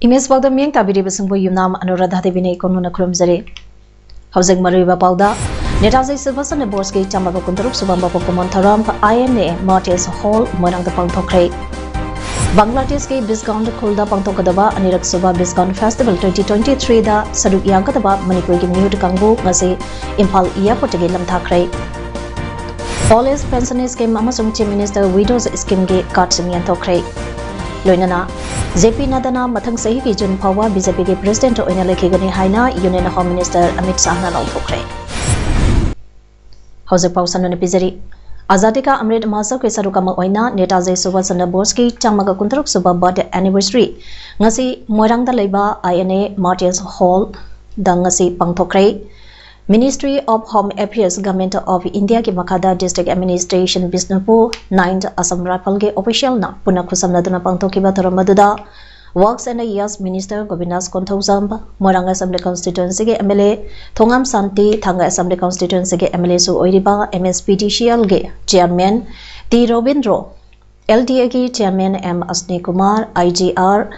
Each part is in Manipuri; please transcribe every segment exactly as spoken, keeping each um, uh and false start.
ꯏꯪꯂꯤꯁ ꯄꯥꯎꯗꯝ ꯃꯤꯠꯌꯦꯡ ꯇꯥꯕꯤꯔꯤꯕꯁꯤꯡꯕꯨ ꯌꯨꯝꯅꯥꯝ ꯑꯅꯨꯔꯥꯙꯥ ꯗꯦꯕꯤꯅ ꯏꯀꯣꯟ ꯍꯨꯟꯅ ꯈꯨꯔꯨꯝꯖꯔꯤ꯫ ꯍꯧꯖꯤꯛ ꯃꯔꯨꯑꯣꯏꯕ ꯄꯥꯎꯗ, ꯅꯦꯇꯥꯖꯤ ꯁꯨꯚꯥꯁ ꯆꯟꯗ꯭ꯔ ꯕꯣꯁꯀꯤ ꯆꯥꯝꯃꯒ ꯀꯨꯟꯇꯔꯨꯛ ꯁꯨꯕ ꯃꯄꯣꯛ ꯀꯨꯝꯑꯣꯟ ꯊꯧꯔꯝ ꯑꯥꯏ ꯑꯦꯟ ꯑꯦ ꯃꯥꯔꯇꯤꯌꯔꯁ ꯍꯣꯜ ꯃꯣꯏꯔꯥꯡꯗ ꯄꯥꯡꯊꯣꯛꯈ꯭ꯔꯦ꯫ ꯕꯪꯒ꯭ꯂꯥꯗꯦꯁꯀꯤ ꯕꯤꯁꯒꯥꯎꯟ ꯈꯨꯜꯗ ꯄꯥꯡꯊꯣꯛꯀꯗꯕ ꯑꯅꯤꯔꯛ ꯁꯨꯕ ꯕꯤꯁꯒꯥꯎꯟ ꯐꯦꯁꯇꯤꯚꯦꯜ twenty twenty-three ꯗ ꯁꯔꯨꯛ ꯌꯥꯒꯗꯕ ꯃꯅꯤꯄꯨꯔꯒꯤ ꯃꯤꯍꯨꯠ ꯀꯥꯡꯕꯨ ꯉꯁꯤ ꯏꯝꯐꯥꯜ ꯑꯦꯌꯔꯄꯣꯔꯠꯇꯒꯤ ꯂꯝꯊꯥꯈ꯭ꯔꯦ꯫ ꯑꯣꯜ ꯑꯦꯖ ꯄꯦꯟꯁꯟ ꯁ꯭ꯀꯤꯝ ꯑꯃꯁꯨꯡ ꯆꯤꯐ ꯃꯤꯅꯤꯁꯇꯔ ꯋꯤꯗꯣꯁ ꯁ꯭ꯀꯤꯝꯒꯤ ꯀꯥꯔꯗꯁꯤꯡ ꯌꯦꯟꯊꯣꯛꯈ꯭ꯔꯦ꯫ ꯂꯣꯏꯅꯅ ꯖꯦ ꯄꯤ ꯅꯗꯥꯅ ꯃꯊꯪ ꯆꯍꯤꯒꯤ ꯖꯨꯟ ꯐꯥꯎꯕ ꯕꯤ ꯖꯦ ꯄꯤꯒꯤ ꯄ꯭ꯔꯦꯁꯤꯗꯦꯟꯠ ꯑꯣꯏꯅ ꯂꯩꯈꯤꯒꯅꯤ ꯍꯥꯏꯅ ꯌꯨꯅꯤꯌꯟ ꯍꯣꯝ ꯃꯤꯅꯤꯁꯇꯔ ꯑꯃꯤꯠ ꯁꯥꯍꯅ ꯂꯥꯎꯊꯣꯛꯈ꯭ꯔꯦ꯫ ꯍꯧꯖꯤꯛ ꯄꯥꯎ ꯁꯟꯗꯨꯅ ꯄꯤꯖꯔꯤ꯫ ꯑꯖꯥꯗꯤ ꯀꯥ ꯑꯃ꯭ꯔꯤꯠ ꯃꯍꯣꯠꯁꯕꯀꯤ ꯁꯔꯨꯛ ꯑꯃ ꯑꯣꯏꯅ ꯅꯦꯇꯥꯖꯤ ꯁꯨꯚꯥꯁ ꯆꯟꯗ꯭ꯔ ꯕꯣꯁꯀꯤ ꯆꯥꯝꯃꯒ ꯀꯨꯟꯇꯔꯨꯛ ꯁꯨꯕ ꯕꯔꯊ ꯑꯦꯅꯤꯚꯔꯁꯔꯤ ꯉꯁꯤ ꯃꯣꯏꯔꯥꯡꯗ ꯂꯩꯕ ꯑꯥꯏ ꯑꯦꯟ ꯑꯦ ꯃꯥꯔꯇꯤꯌꯔꯁ ꯍꯣꯜꯗ ꯉꯁꯤ ꯄꯥꯡꯊꯣꯛꯈ꯭ꯔꯦ꯫ Ministry of Home Affairs, Government of Indiaꯒꯤ ꯃꯈꯥꯗ District Administration Bishnupur, Ninth Assam Riflesꯀꯤ officialꯅ ꯄꯨꯟꯅ ꯈꯨꯠꯁꯝꯅꯗꯨꯅ ꯄꯥꯡꯊꯣꯛꯈꯤꯕ ꯊꯧꯔꯝ ꯑꯗꯨꯗ Works and Years Minister ꯒꯣꯕꯤꯟꯗꯥꯁ Konthoujam, Moirang Assembly Constituencyꯒꯤ M L A ꯊꯣꯉꯥꯝ ꯁꯥꯟꯇꯤ, ꯊꯥꯡꯒ Assembly Constituencyꯒꯤ M L Aꯁꯨ ꯑꯣꯏꯔꯤꯕ M S P D C Lꯒꯤ Chairman T Robindro, L D Aꯒꯤ Chairman M Asni Kumar, I G R,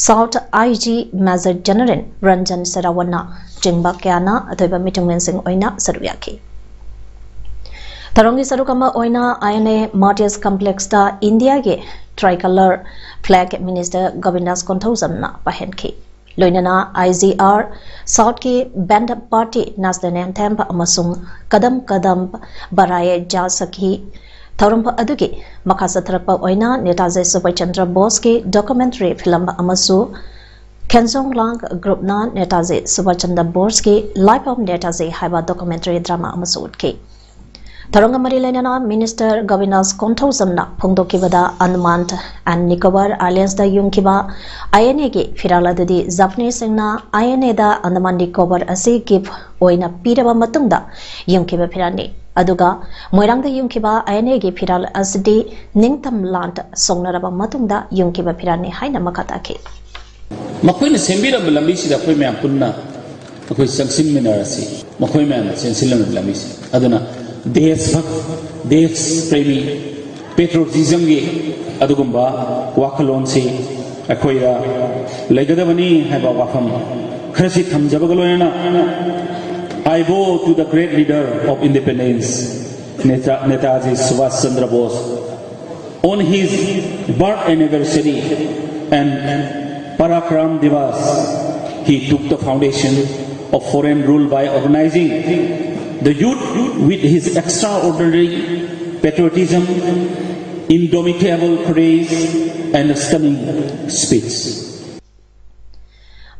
South I G Major General Ranjan ꯁꯦꯔꯥꯋꯠꯅ ꯆꯤꯡꯕ ꯀꯌꯥꯅ ꯑꯊꯣꯏꯕ ꯃꯤꯊꯨꯡꯂꯦꯟꯁꯤꯡ ꯑꯣꯏꯅ ꯁꯔꯨꯛ ꯌꯥꯈꯤ꯫ ꯊꯧꯔꯝꯒꯤ ꯁꯔꯨꯛ ꯑꯃ ꯑꯣꯏꯅ I N A Martyrs Complexꯇ ꯏꯟꯗꯤꯌꯥꯒꯤ Tricolour Flag Minister ꯒꯣꯕꯤꯟꯗꯥꯁ ꯀꯣꯟꯊꯧꯖꯝꯅ ꯄꯥꯏꯍꯟꯈꯤ꯫ ꯂꯣꯏꯅꯅ I G R Southꯀꯤ band party national anthem ꯑꯃꯁꯨꯡ ꯀꯗꯝ ꯀꯗꯝ ꯕꯔꯥꯌꯦ ꯖꯥ ꯁꯈꯤ꯫ ꯊꯧꯔꯝ ꯑꯗꯨꯒꯤ ꯃꯈꯥ ꯆꯠꯊꯔꯛꯄ ꯑꯣꯏꯅ ꯅꯦꯇꯥꯖꯤ ꯁꯨꯚꯥꯁ ꯆꯟꯗ꯭ꯔ ꯕꯣꯁꯀꯤ documentary film ꯑꯃꯁꯨ ꯈꯦꯟꯖꯣꯡ ꯂꯥꯡ groupꯅ Netaji Subhash Chandra ꯕꯣꯁꯀꯤ Life of Netaji ꯍꯥꯏꯕ documentary drama ꯑꯃꯁꯨ ꯎꯠꯈꯤ꯫ ꯊꯧꯔꯝꯒ ꯃꯔꯤ ꯂꯩꯅꯅ Minister ꯒꯣꯕꯤꯟꯗꯥꯁ ꯀꯣꯟꯊꯧꯖꯝꯅ ꯐꯣꯡꯗꯣꯛꯈꯤꯕꯗ, Andaman and Nicobar Islandsꯇ ꯌꯨꯡꯈꯤꯕ I N Aꯒꯤ ꯐꯤꯔꯥꯜ ꯑꯗꯨꯗꯤ Japaneseꯁꯤꯡꯅ I N Aꯗ Andaman Nicobar ꯑꯁꯤ gift ꯑꯣꯏꯅ ꯄꯤꯔꯕ ꯃꯇꯨꯡꯗ ꯌꯨꯡꯈꯤꯕ ꯐꯤꯔꯥꯜꯅꯤ꯫ ꯑꯗꯨꯒ ꯃꯣꯏꯔꯥꯡꯗ ꯌꯨꯡꯈꯤꯕ I N Aꯒꯤ ꯐꯤꯔꯥꯜ ꯑꯁꯤꯗꯤ ꯅꯤꯡꯇꯝ ꯂꯥꯟ ꯁꯣꯛꯅꯔꯕ ꯃꯇꯨꯡꯗ ꯌꯨꯡꯈꯤꯕ ꯐꯤꯔꯥꯜꯅꯤ ꯍꯥꯏꯅ ꯃꯈꯥ ꯇꯥꯈꯤ꯫ ꯃꯈꯣꯏꯅ ꯁꯦꯝꯕꯤꯔꯝꯕ ꯂꯝꯕꯤꯁꯤꯗ ꯑꯩꯈꯣꯏ ꯃꯌꯥꯝ ꯄꯨꯟꯅ ꯑꯩꯈꯣꯏ ꯆꯪꯁꯤꯟꯃꯤꯟꯅꯔꯁꯤ꯫ ꯃꯈꯣꯏ ꯃꯌꯥꯝꯅ ꯆꯦꯟꯁꯤꯜꯂꯝꯃꯤꯕ ꯂꯝꯕꯤꯁꯤ꯫ ꯑꯗꯨꯅ ꯗꯦꯁ ꯚꯛ, ꯗꯦꯁ ꯄ꯭ꯔꯦꯃꯤ, patriotismꯒꯤ ꯑꯗꯨꯒꯨꯝꯕ ꯋꯥꯈꯜꯂꯣꯟꯁꯤ ꯑꯩꯈꯣꯏꯗ ꯂꯩꯒꯗꯕꯅꯤ ꯍꯥꯏꯕ ꯋꯥꯐꯝ ꯈꯔꯁꯤ ꯊꯝꯖꯕꯒ ꯂꯣꯏꯅꯅ, I bow to the great leader of independence, Neta-, Netaji Subhash Chandra Bose. On his birth anniversary and Parakram Divas, he took the foundation of foreign rule by organizing the youth with his extraordinary patriotism, Indomitable courage and stunning speech.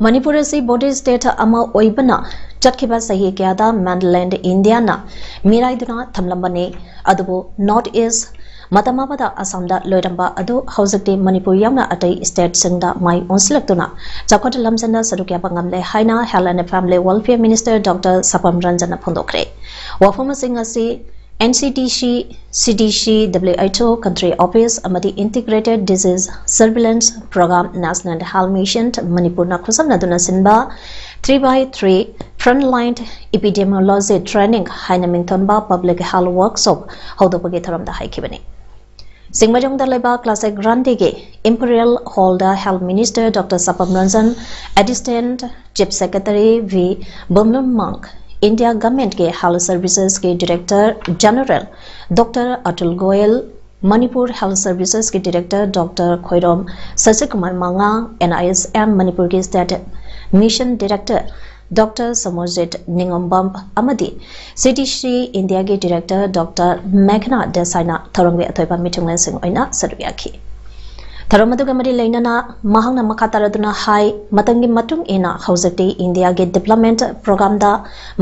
Manipur ꯑꯁꯤ ꯕꯣꯗꯤ ꯁ꯭ꯇꯦꯠ ꯑꯃ ꯑꯣꯏꯕꯅ ꯆꯠꯈꯤꯕ ꯆꯍꯤ ꯀꯌꯥꯗ ꯃꯦꯟꯂꯦꯟ ꯏꯟꯗꯤꯌꯥꯅ ꯃꯤꯔꯥꯏꯗꯨꯅ ꯊꯝꯂꯝꯕꯅꯤ꯫ ꯑꯗꯨꯕꯨ ꯅꯣꯔꯠ ꯏꯁ ꯃꯇꯝ ꯑꯃꯗ ꯑꯁꯥꯝꯗ ꯂꯣꯏꯔꯝꯕ ꯑꯗꯨ ꯍꯧꯖꯤꯛꯇꯤ ꯃꯅꯤꯄꯨꯔ ꯌꯥꯎꯅ ꯑꯇꯩ ꯁ꯭ꯇꯦꯠꯁꯤꯡꯗ ꯃꯥꯏ ꯑꯣꯟꯁꯤꯜꯂꯛꯇꯨꯅ ꯆꯥꯎꯈꯠ ꯂꯝꯖꯟꯗ ꯁꯔꯨꯛ ꯌꯥꯕ ꯉꯝꯂꯦ ꯍꯥꯏꯅ Health and Family Welfare Minister Doctor ꯁꯄꯝ ꯔꯟꯖꯟꯅ ꯐꯣꯡꯗꯣꯛꯈ꯭ꯔꯦ꯫ ꯋꯥꯐꯝꯁꯤꯡ ꯑꯁꯤ N C D C, C D C, W H O, Country Office ꯑꯃꯗꯤ Integrated Disease Surveillance Program, National Health Mission ꯃꯅꯤꯄꯨꯔꯅ ꯈꯨꯠꯁꯝꯅꯗꯨꯅ ꯁꯤꯟꯕ three by three Frontline Epidemiology Training ꯍꯥꯏꯅ ꯃꯤꯡꯊꯣꯟꯕ Public Health Workshop ꯍꯧꯗꯣꯛꯄꯒꯤ ꯊꯧꯔꯝꯗ ꯍꯥꯏꯈꯤꯕꯅꯤ꯫ ꯆꯤꯡꯃꯩꯔꯣꯡꯗ ꯂꯩꯕ Classic Grande ꯒꯤ Imperial Hall ꯗ Health Minister Doctor ꯁꯄꯝ Ranjan, Assistant Chief Secretary V ꯕꯝꯂꯨꯟ ꯃꯥꯡ, India Government ꯀꯤ Health Services ꯀꯤ Director General Doctor Atul Goyal, Manipur Health Services ꯀꯤ Director Doctor ꯈꯣꯏꯔꯣꯝ ꯁꯁꯤꯀꯨꯃꯥꯔ ꯃꯉꯥ, N I S M ꯃꯅꯤꯄꯨꯔꯒꯤ State Mission Director Doctor ꯁꯃꯣꯖꯤꯠ ꯅꯤꯉꯣꯝꯕꯝ ꯑꯃꯗꯤ C D C India ꯒꯤ Director Doctor ꯃꯦꯘꯅꯥ ꯗꯦꯁꯥꯏꯅ ꯊꯧꯔꯝꯒꯤ ꯑꯊꯣꯏꯕ ꯃꯤꯊꯨꯡꯂꯦꯟꯁꯤꯡ ꯑꯣꯏꯅ ꯁꯔꯨꯛ ꯌꯥꯈꯤ꯫ ꯊꯧꯔꯝ ꯑꯗꯨꯒ ꯃꯔꯤ ꯂꯩꯅꯅ ꯃꯍꯥꯛꯅ ꯃꯈꯥ ꯇꯥꯔꯗꯨꯅ ꯍꯥꯏ, ꯃꯇꯝꯒꯤ ꯃꯇꯨꯡ ꯏꯟꯅ ꯍꯧꯖꯤꯛꯇꯤ ꯏꯟꯗꯤꯌꯥꯒꯤ development program ꯗ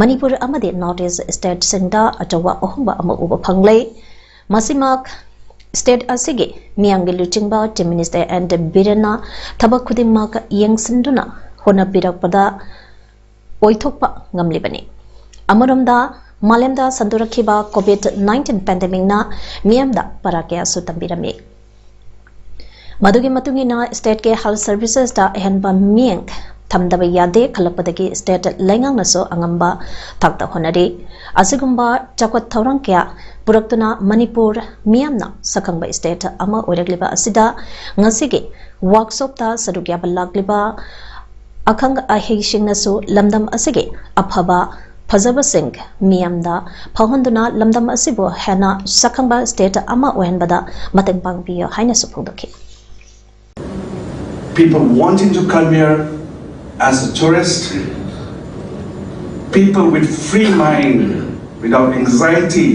ꯃꯅꯤꯄꯨꯔ ꯑꯃꯗꯤ North East state ꯁꯤꯡꯗ ꯑꯆꯧꯕ ꯑꯍꯣꯡꯕ ꯑꯃ ꯎꯕ ꯐꯪꯂꯦ꯫ ꯃꯁꯤꯃꯛ state ꯑꯁꯤꯒꯤ ꯃꯤꯌꯥꯝꯒꯤ ꯂꯨꯆꯤꯡꯕ Chief Minister N ꯕꯤꯔꯦꯟꯅ ꯊꯕꯛ ꯈꯨꯗꯤꯡꯃꯛ ꯌꯦꯡꯁꯤꯟꯗꯨꯅ ꯍꯣꯠꯅꯕꯤꯔꯛꯄꯗ ꯑꯣꯏꯊꯣꯛꯄ ꯉꯝꯂꯤꯕꯅꯤ꯫ ꯑꯃꯔꯣꯝꯗ, ꯃꯥꯂꯦꯝꯗ ꯁꯟꯗꯣꯔꯛꯈꯤꯕ COVID nineteen pandemic ꯅ ꯃꯤꯌꯥꯝꯗ ꯄꯔꯥ ꯀꯌꯥꯁꯨ ꯇꯝꯕꯤꯔꯝꯃꯤ꯫ ꯃꯗꯨꯒꯤ ꯃꯇꯨꯡ ꯏꯟꯅ state ꯀꯤ health services ꯇ ꯑꯍꯦꯟꯕ ꯃꯤꯠꯌꯦꯡ ꯊꯝꯗꯕ ꯌꯥꯗꯦ ꯈꯜꯂꯛꯄꯗꯒꯤ state ꯂꯩꯉꯥꯛꯅꯁꯨ ꯑꯉꯝꯕ ꯊꯥꯛꯇ ꯍꯣꯠꯅꯔꯤ꯫ ꯑꯁꯤꯒꯨꯝꯕ ꯆꯥꯎꯈꯠ ꯊꯧꯔꯥꯡ ꯀꯌꯥ ꯄꯨꯔꯛꯇꯨꯅ ꯃꯅꯤꯄꯨꯔ ꯃꯤꯌꯥꯝꯅ ꯁꯛꯈꯪꯕ state ꯑꯃ ꯑꯣꯏꯔꯛꯂꯤꯕ ꯑꯁꯤꯗ ꯉꯁꯤꯒꯤ workshop ꯇ ꯁꯔꯨꯛ ꯌꯥꯕ ꯂꯥꯛꯂꯤꯕ ꯑꯈꯪ ꯑꯍꯩꯁꯤꯡꯅꯁꯨ ꯂꯝꯗꯝ ꯑꯁꯤꯒꯤ ꯑꯐꯕ ꯐꯖꯕꯁꯤꯡ ꯃꯤꯌꯥꯝꯗ ꯐꯥꯎꯍꯟꯗꯨꯅ ꯂꯝꯗꯝ ꯑꯁꯤꯕꯨ ꯍꯦꯟꯅ ꯁꯛꯈꯪꯕ state ꯑꯃ ꯑꯣꯏꯍꯟꯕꯗ ꯃꯇꯦꯡ ꯄꯥꯡꯕꯤꯌꯨ ꯍꯥꯏꯅꯁꯨ ꯐꯣꯡꯗꯣꯛꯈꯤ꯫ People wanting to come here as a tourist, people with free mind, without anxiety,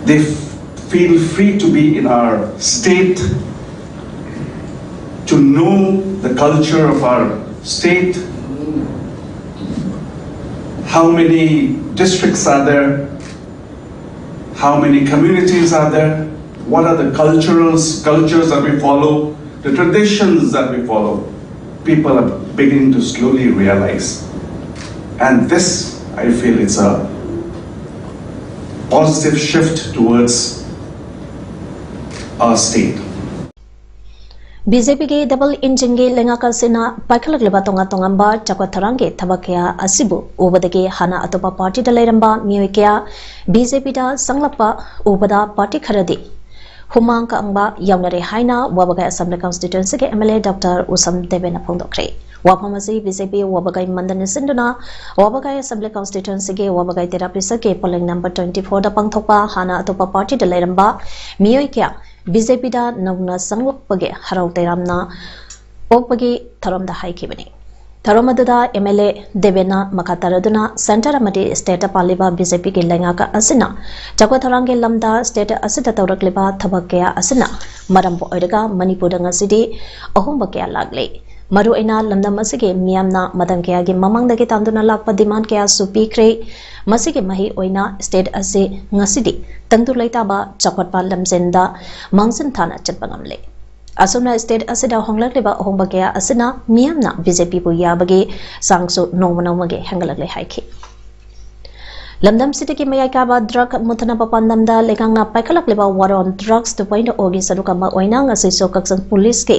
They f- feel free to be in our state, to know the culture of our state, how many districts are there, how many communities are there, what are the cultural cultures that we follow, the traditions that we follow. People are beginning to slowly realize. And this, I feel, it's a positive shift towards our state. B J ꯄꯤꯒꯤ ꯗꯕꯜ ꯏꯟꯖꯤꯟꯒꯤ ꯂꯩꯉꯥꯛ ꯑꯁꯤꯅ ꯄꯥꯏꯈꯠꯂꯛꯂꯤꯕ ꯇꯣꯉꯥꯟ ꯇꯣꯉꯥꯟꯕ ꯆꯥꯎꯈꯠ ꯊꯧꯔꯥꯡꯒꯤ ꯊꯕꯛ ꯀꯌꯥ ꯑꯁꯤꯕꯨ ꯎꯕꯗꯒꯤ ꯍꯥꯟꯅ ꯑꯇꯣꯞꯄ ꯄꯥꯔꯇꯤꯗ ꯂꯩꯔꯝꯕ ꯃꯤꯑꯣꯏ ꯀꯌꯥ ꯕꯤ ꯖꯦ ꯄꯤꯗ ꯆꯪꯂꯛꯄ ꯎꯕꯗ ꯄꯥꯔꯇꯤ ꯈꯔꯗꯤ ꯍꯨꯃꯥꯡ ꯀꯥꯡꯕ ꯌꯥꯎꯅꯔꯦ ꯍꯥꯏꯅ ꯋꯥꯕꯒꯥꯏ ꯑꯦꯁꯦꯝꯕ꯭ꯂꯤ ꯀꯟꯁꯇꯤꯇ꯭ꯋꯦꯟꯁꯤꯒꯤ M L A doctor Usham ꯗꯦꯕꯦꯅ ꯐꯣꯡꯗꯣꯛꯈ꯭ꯔꯦ꯫ ꯋꯥꯐꯝ ꯑꯁꯤ ꯕꯤ ꯖꯦ ꯄꯤ ꯋꯥꯕꯒꯥꯏ ꯃꯟꯗꯜꯅ ꯁꯤꯟꯗꯨꯅ ꯋꯥꯕꯒꯥꯏ ꯑꯦꯁꯦꯝꯕ꯭ꯂꯤ ꯀꯟꯁꯇꯤꯇ꯭ꯋꯦꯟꯁꯤꯒꯤ ꯋꯥꯕꯒꯥꯏ ꯇꯦꯔꯥ ꯄꯤꯁꯛꯀꯤ ꯄꯣꯂꯤꯡ ꯅꯝꯕꯔ ꯇ꯭ꯋꯦꯟꯇꯤ ꯐꯣꯔꯗ ꯄꯥꯡꯊꯣꯛꯄ ꯍꯥꯟꯅ ꯑꯇꯣꯞꯄ ꯄꯥꯔꯇꯤꯗ ꯂꯩꯔꯝꯕ ꯃꯤꯑꯣꯏ ꯀꯌꯥ ꯕꯤ ꯖꯦ ꯄꯤꯗ ꯅꯧꯅ ꯆꯪꯂꯛꯄꯒꯤ ꯍꯔꯥꯎ ꯇꯌꯥꯝꯅ ꯑꯣꯛꯄꯒꯤ ꯊꯧꯔꯝꯗ ꯍꯥꯏꯈꯤꯕꯅꯤ꯫ ꯊꯧꯔꯝ ꯑꯗꯨꯗ ꯑꯦꯝ ꯑꯦꯜ ꯑꯦ ꯗꯦꯕꯦꯅ ꯃꯈꯥ ꯇꯥꯔꯗꯨꯅ ꯁꯦꯟꯇꯔ ꯑꯃꯗꯤ ꯁ꯭ꯇꯦꯠꯇ ꯄꯥꯜꯂꯤꯕ ꯕꯤ ꯖꯦ ꯄꯤꯒꯤ ꯂꯩꯉꯥꯛ ꯑꯁꯤꯅ ꯆꯥꯎꯈꯠ ꯊꯧꯔꯥꯡꯒꯤ ꯂꯝꯗ ꯁ꯭ꯇꯦꯠ ꯑꯁꯤꯗ ꯇꯧꯔꯛꯂꯤꯕ ꯊꯕꯛ ꯀꯌꯥ ꯑꯁꯤꯅ ꯃꯔꯝ ꯑꯣꯏꯔꯒ ꯃꯅꯤꯄꯨꯔꯗ ꯉꯁꯤꯗꯤ ꯑꯍꯣꯡꯕ ꯀꯌꯥ ꯂꯥꯛꯂꯦ꯫ ꯃꯔꯨꯑꯣꯏꯅ ꯂꯝꯗꯝ ꯑꯁꯤꯒꯤ ꯃꯤꯌꯥꯝꯅ ꯃꯇꯝ ꯀꯌꯥꯒꯤ ꯃꯃꯥꯡꯗꯒꯤ ꯇꯥꯝꯗꯨꯅ ꯂꯥꯛꯄ ꯗꯤꯃꯥꯟ ꯀꯌꯥꯁꯨ ꯄꯤꯈ꯭ꯔꯦ꯫ ꯃꯁꯤꯒꯤ ꯃꯍꯩ ꯑꯣꯏꯅ ꯁ꯭ꯇꯦꯠ ꯑꯁꯤ ꯉꯁꯤꯗꯤ ꯇꯪꯗꯨ ꯂꯩꯇꯥꯕ ꯆꯥꯎꯈꯠꯄ ꯂꯝꯖꯦꯟꯗ ꯃꯥꯡꯖꯤꯟ ꯊꯥꯅ ꯆꯠꯄ ꯉꯝꯂꯦ꯫ ꯑꯁꯨꯝꯅ ꯁ꯭ꯇꯦꯠ ꯑꯁꯤꯗ ꯍꯣꯡꯂꯛꯂꯤꯕ ꯑꯍꯣꯡꯕ ꯀꯌꯥ ꯑꯁꯤꯅ ꯃꯤꯌꯥꯝꯅ ꯕꯤ ꯖꯦ ꯄꯤꯕꯨ ꯌꯥꯕꯒꯤ ꯆꯥꯡꯁꯨ ꯅꯣꯡꯃ ꯅꯣꯡꯃꯒꯤ ꯍꯦꯟꯒꯠꯂꯛꯂꯦ ꯍꯥꯏꯈꯤ꯫ ꯂꯝꯗꯝꯁꯤꯗꯒꯤ ꯃꯌꯥꯏ ꯀꯥꯕ ꯗ꯭ꯔꯒ ꯃꯨꯠꯊꯅꯕ ꯄꯥꯟꯗꯝꯗ ꯂꯩꯉꯥꯛꯅ ꯄꯥꯏꯈꯠꯂꯛꯂꯤꯕ ꯋꯥꯔ ꯑꯣꯟ ꯗ꯭ꯔꯒꯁ ꯇꯨ ꯄꯣꯏꯟ ꯑꯣꯒꯤ ꯁꯔꯨꯛ ꯑꯃ ꯑꯣꯏꯅ ꯉꯁꯤꯁꯨ ꯀꯛꯆꯤꯡ ꯄꯨꯂꯤꯁꯀꯤ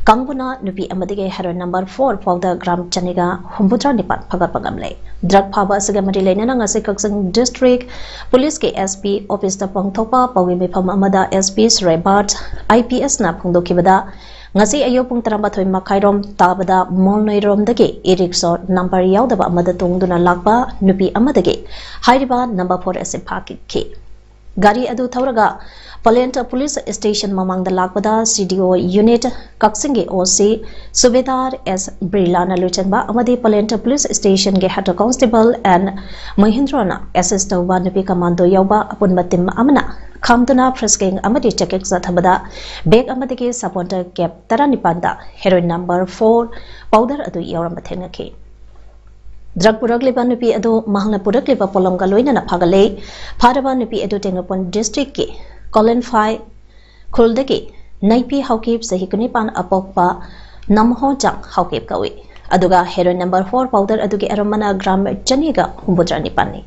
ꯀꯥꯡꯕꯨꯅ ꯅꯨꯄꯤ ꯑꯃꯗꯒꯤ ꯍꯦꯔꯣꯏꯟ ꯅꯝꯕꯔ ꯐꯣꯔ ꯐꯥꯎꯗ ꯒ꯭ꯔꯥꯝ ꯆꯅꯤꯒ ꯍꯨꯝꯐꯨꯇꯔꯥ ꯅꯤꯄꯥꯟ ꯐꯥꯒꯠꯄ ꯉꯝꯂꯦ꯫ ꯗ꯭ꯔꯒ ꯐꯥꯕ ꯑꯁꯤꯒ ꯃꯔꯤ ꯂꯩꯅꯅ ꯉꯁꯤ ꯀꯛꯆꯤꯡ ꯗꯤꯁꯇ꯭ꯔꯤꯛ ꯄꯨꯂꯤꯁꯀꯤ ꯑꯦꯁ ꯄꯤ ꯑꯣꯐꯤꯁꯇ ꯄꯥꯡꯊꯣꯛꯄ ꯄꯥꯎꯒꯤ ꯃꯤꯐꯝ ꯑꯃꯗ ꯑꯦꯁ ꯄꯤ ꯁꯨꯔꯦꯕꯥꯔꯠ ꯑꯥꯏ ꯄꯤ ꯑꯦꯁꯅ ꯐꯣꯡꯗꯣꯛꯈꯤꯕꯗ, ꯉꯁꯤ ꯑꯌꯨꯛ ꯄꯨꯡ ꯇꯔꯥꯃꯥꯊꯣꯏ ꯃꯈꯥꯏꯔꯣꯝ ꯇꯥꯕꯗ ꯃꯣꯜꯅꯣꯏꯔꯣꯝꯗꯒꯤ ꯏ ꯔꯤꯛꯁꯣ ꯅꯝꯕꯔ ꯌꯥꯎꯗꯕ ꯑꯃꯗ ꯇꯣꯡꯗꯨꯅ ꯂꯥꯛꯄ ꯅꯨꯄꯤ ꯑꯃꯗꯒꯤ ꯍꯥꯏꯔꯤꯕ ꯅꯝꯕꯔ ꯐꯣꯔ ꯑꯁꯤ ꯐꯥꯈꯤ꯫ ꯒꯥꯔꯤ ꯑꯗꯨ ꯊꯧꯔꯒ ꯄꯂꯦꯟ ꯄꯨꯂꯤꯁ ꯁ꯭ꯇꯦꯁꯟ ꯃꯃꯥꯡꯗ ꯂꯥꯛꯄꯗ ꯁꯤ ꯗꯤ ꯑꯣ ꯌꯨꯅꯤꯠ ꯀꯛꯆꯤꯡꯒꯤ ꯑꯣ ꯁꯤ ꯁꯨꯕꯦꯗꯥꯔ ꯑꯦꯁ ꯕꯤꯔꯂꯥꯅ ꯂꯨꯆꯤꯡꯕ ꯑꯃꯗꯤ ꯄꯂꯦꯟ ꯄꯨꯂꯤꯁ ꯁ꯭ꯇꯦꯁꯟꯒꯤ ꯍꯦꯗ ꯀꯣꯟꯁꯇꯦꯕꯜ ꯑꯦꯟ ꯃꯍꯤꯟꯗ꯭ꯔꯣꯅ ꯑꯦꯁꯤꯁ ꯇꯧꯕ ꯅꯨꯄꯤ ꯀꯃꯥꯟꯗꯣ ꯌꯥꯎꯕ ꯑꯄꯨꯟꯕ ꯇꯤꯝ ꯑꯃꯅ ꯈꯥꯝꯗꯨꯅ ꯐ꯭ꯔꯤꯁꯀꯤꯡ ꯑꯃꯗꯤ ꯆꯦꯛ ꯆꯠꯊꯕꯗ ꯕꯦꯒ ꯑꯃꯗꯒꯤ ꯁꯥꯄꯣꯟꯇ ꯀꯦꯞ ꯇꯔꯥꯅꯤꯄꯥꯟꯗ ꯍꯦꯔꯣꯏꯟ ꯅꯝꯕꯔ ꯐꯣꯔ ꯄꯥꯎꯗꯔ ꯑꯗꯨ ꯌꯥꯎꯔꯝꯕ ꯊꯦꯡꯅꯈꯤ꯫ ꯗ꯭ꯔꯒ ꯄꯨꯔꯛꯂꯤꯕ ꯅꯨꯄꯤ ꯑꯗꯨ ꯃꯍꯥꯛꯅ ꯄꯨꯔꯛꯂꯤꯕ ꯄꯣꯠꯂꯝꯒ ꯂꯣꯏꯅꯅ ꯐꯥꯒꯠꯂꯦ꯫ ꯐꯥꯔꯕ ꯅꯨꯄꯤ ꯑꯗꯨ ꯇꯦꯡꯅꯧꯄꯜ ꯗꯤꯁꯇ꯭ꯔꯤꯛꯀꯤ ꯀꯣꯂꯦꯟꯐꯥꯏ ꯈꯨꯜꯗꯒꯤ ꯅꯩꯄꯤ ꯍꯥꯎꯀꯤꯞ, ꯆꯍꯤ ꯀꯨꯟꯅꯤꯄꯥꯟ ꯑꯄꯣꯛꯄ ꯅꯝꯍꯣꯖꯥꯡ ꯍꯥꯎꯀꯤꯞ ꯀꯧꯏ꯫ ꯑꯗꯨꯒ ꯍꯦꯔꯣꯏꯟ ꯅꯝꯕꯔ ꯐꯣꯔ ꯄꯥꯎꯗꯔ ꯑꯗꯨꯒꯤ ꯑꯔꯨꯝꯕꯅ ꯒ꯭ꯔꯥꯝ ꯆꯅꯤꯒ ꯍꯨꯝꯐꯨꯇꯔꯥ ꯅꯤꯄꯥꯟꯅꯤ꯫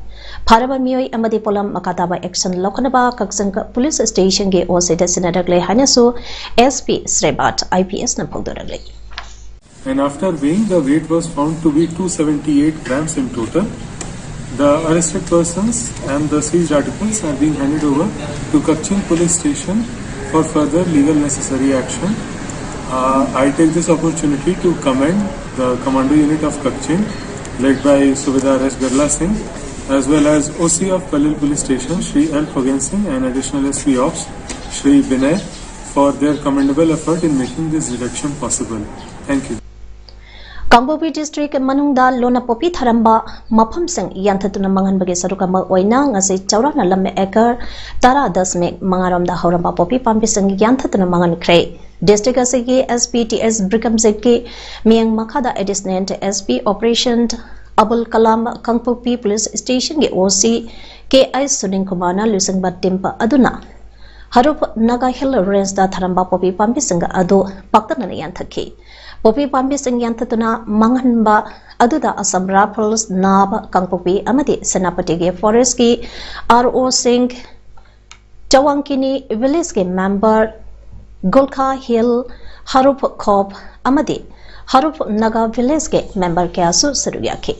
ꯐꯥꯔꯕ ꯃꯤꯑꯣꯏ ꯑꯃꯗꯤ ꯄꯣꯠꯂꯝ ꯃꯈꯥ ꯇꯥꯕ ꯑꯦꯛꯁꯟ ꯂꯧꯈꯠꯅꯕ ꯀꯛꯆꯤꯡ ꯄꯨꯂꯤꯁ ꯁ꯭ꯇꯦꯁꯟꯒꯤ ꯑꯣ ꯁꯤꯗ ꯁꯤꯟꯅꯔꯛꯂꯦ ꯍꯥꯏꯅꯁꯨ S P Shrebat I P ꯑꯦꯁꯅ ꯐꯣꯡꯗꯣꯔꯛꯂꯤ꯫ And after weighing, the weight was found to be two seventy-eight grams in total. The arrested persons and the seized articles are being handed over to Kakching Police Station for further legal necessary action. Uh, I take this opportunity to commend the Commando Unit of Kakching, led by Subedar S Birla Singh, as well as O C of Palel Police Station, Shri L Phagen Singh, and Additional S P Ops, Shri Binay, for their commendable effort in making this detection possible. Thank you. Kangpokpi district ꯃꯅꯨꯡꯗ ꯂꯣꯟꯅ ꯄꯣꯄꯤ ꯊꯥꯔꯝꯕ ꯃꯐꯝꯁꯤꯡ ꯌꯥꯟꯊꯠꯇꯨꯅ ꯃꯥꯡꯍꯟꯕꯒꯤ ꯁꯔꯨꯛ ꯑꯃ ꯑꯣꯏꯅ ꯉꯁꯤ ꯆꯥꯎꯔꯥꯛꯅ ꯂꯝ ꯑꯦꯀꯔ ꯇꯔꯥ ꯗꯁꯃꯤꯛ ꯃꯉꯥꯔꯣꯝꯗ ꯍꯧꯔꯝꯕ ꯄꯣꯄꯤ ꯄꯥꯝꯕꯤꯁꯤꯡ ꯌꯥꯟꯊꯠꯇꯨꯅ ꯃꯥꯡꯍꯟꯈ꯭ꯔꯦ꯫ ꯗꯤꯁꯇ꯭ꯔꯤꯛ ꯑꯁꯤꯒꯤ ꯑꯦꯁ ꯄꯤ ꯇꯤ ꯑꯦꯁ ꯕ꯭ꯔꯤꯀꯝꯖꯤꯠꯀꯤ ꯃꯤꯠꯌꯦꯡ ꯃꯈꯥꯗ additional S P operation Abul Kalam, Kangpokpi police ꯁ꯭ꯇꯦꯁꯟꯒꯤ O C K I Sunil ꯀꯨꯃꯥꯔꯅ ꯂꯨꯆꯤꯡꯕ ꯇꯤꯝ ꯑꯗꯨꯅ ꯍꯔꯨꯞ ꯅꯥꯒꯥ ꯍꯤꯜ ꯔꯦꯟꯖꯇ ꯊꯥꯔꯝꯕ ꯄꯣꯄꯤ ꯄꯥꯝꯕꯤꯁꯤꯡ ꯑꯗꯨ ꯄꯥꯛꯇꯛꯅꯅ ꯌꯥꯟꯊꯠꯈꯤ꯫ ꯄꯣꯄꯤ ꯄꯥꯝꯕꯤꯁꯤꯡ ꯌꯥꯟꯊꯠꯇꯨꯅ ꯃꯥꯡꯍꯟꯕ ꯑꯗꯨꯗ ꯑꯁꯥꯝ ꯔꯥꯏꯐꯜꯁ, ꯅꯥꯕ, ꯀꯥꯡꯄꯣꯛꯄꯤ ꯑꯃꯗꯤ ꯁꯦꯅꯥꯄꯇꯤꯒꯤ ꯐꯣꯔꯦꯁ꯭ꯠꯀꯤ ꯑꯥꯔ ꯑꯣꯁꯤꯡ, ꯆꯋꯥꯡꯀꯤꯅꯤ ꯚꯤꯂꯦꯖꯀꯤ ꯃꯦꯝꯕꯔ, ꯒꯣꯜꯈꯥ ꯍꯤꯜ ꯍꯔꯨꯞ ꯈꯣꯞ ꯑꯃꯗꯤ ꯍꯔꯨꯞ ꯅꯥꯒꯥ ꯚꯤꯂꯦꯖꯀꯤ ꯃꯦꯝꯕꯔ ꯀꯌꯥꯁꯨ ꯁꯔꯨꯛ ꯌꯥꯈꯤ꯫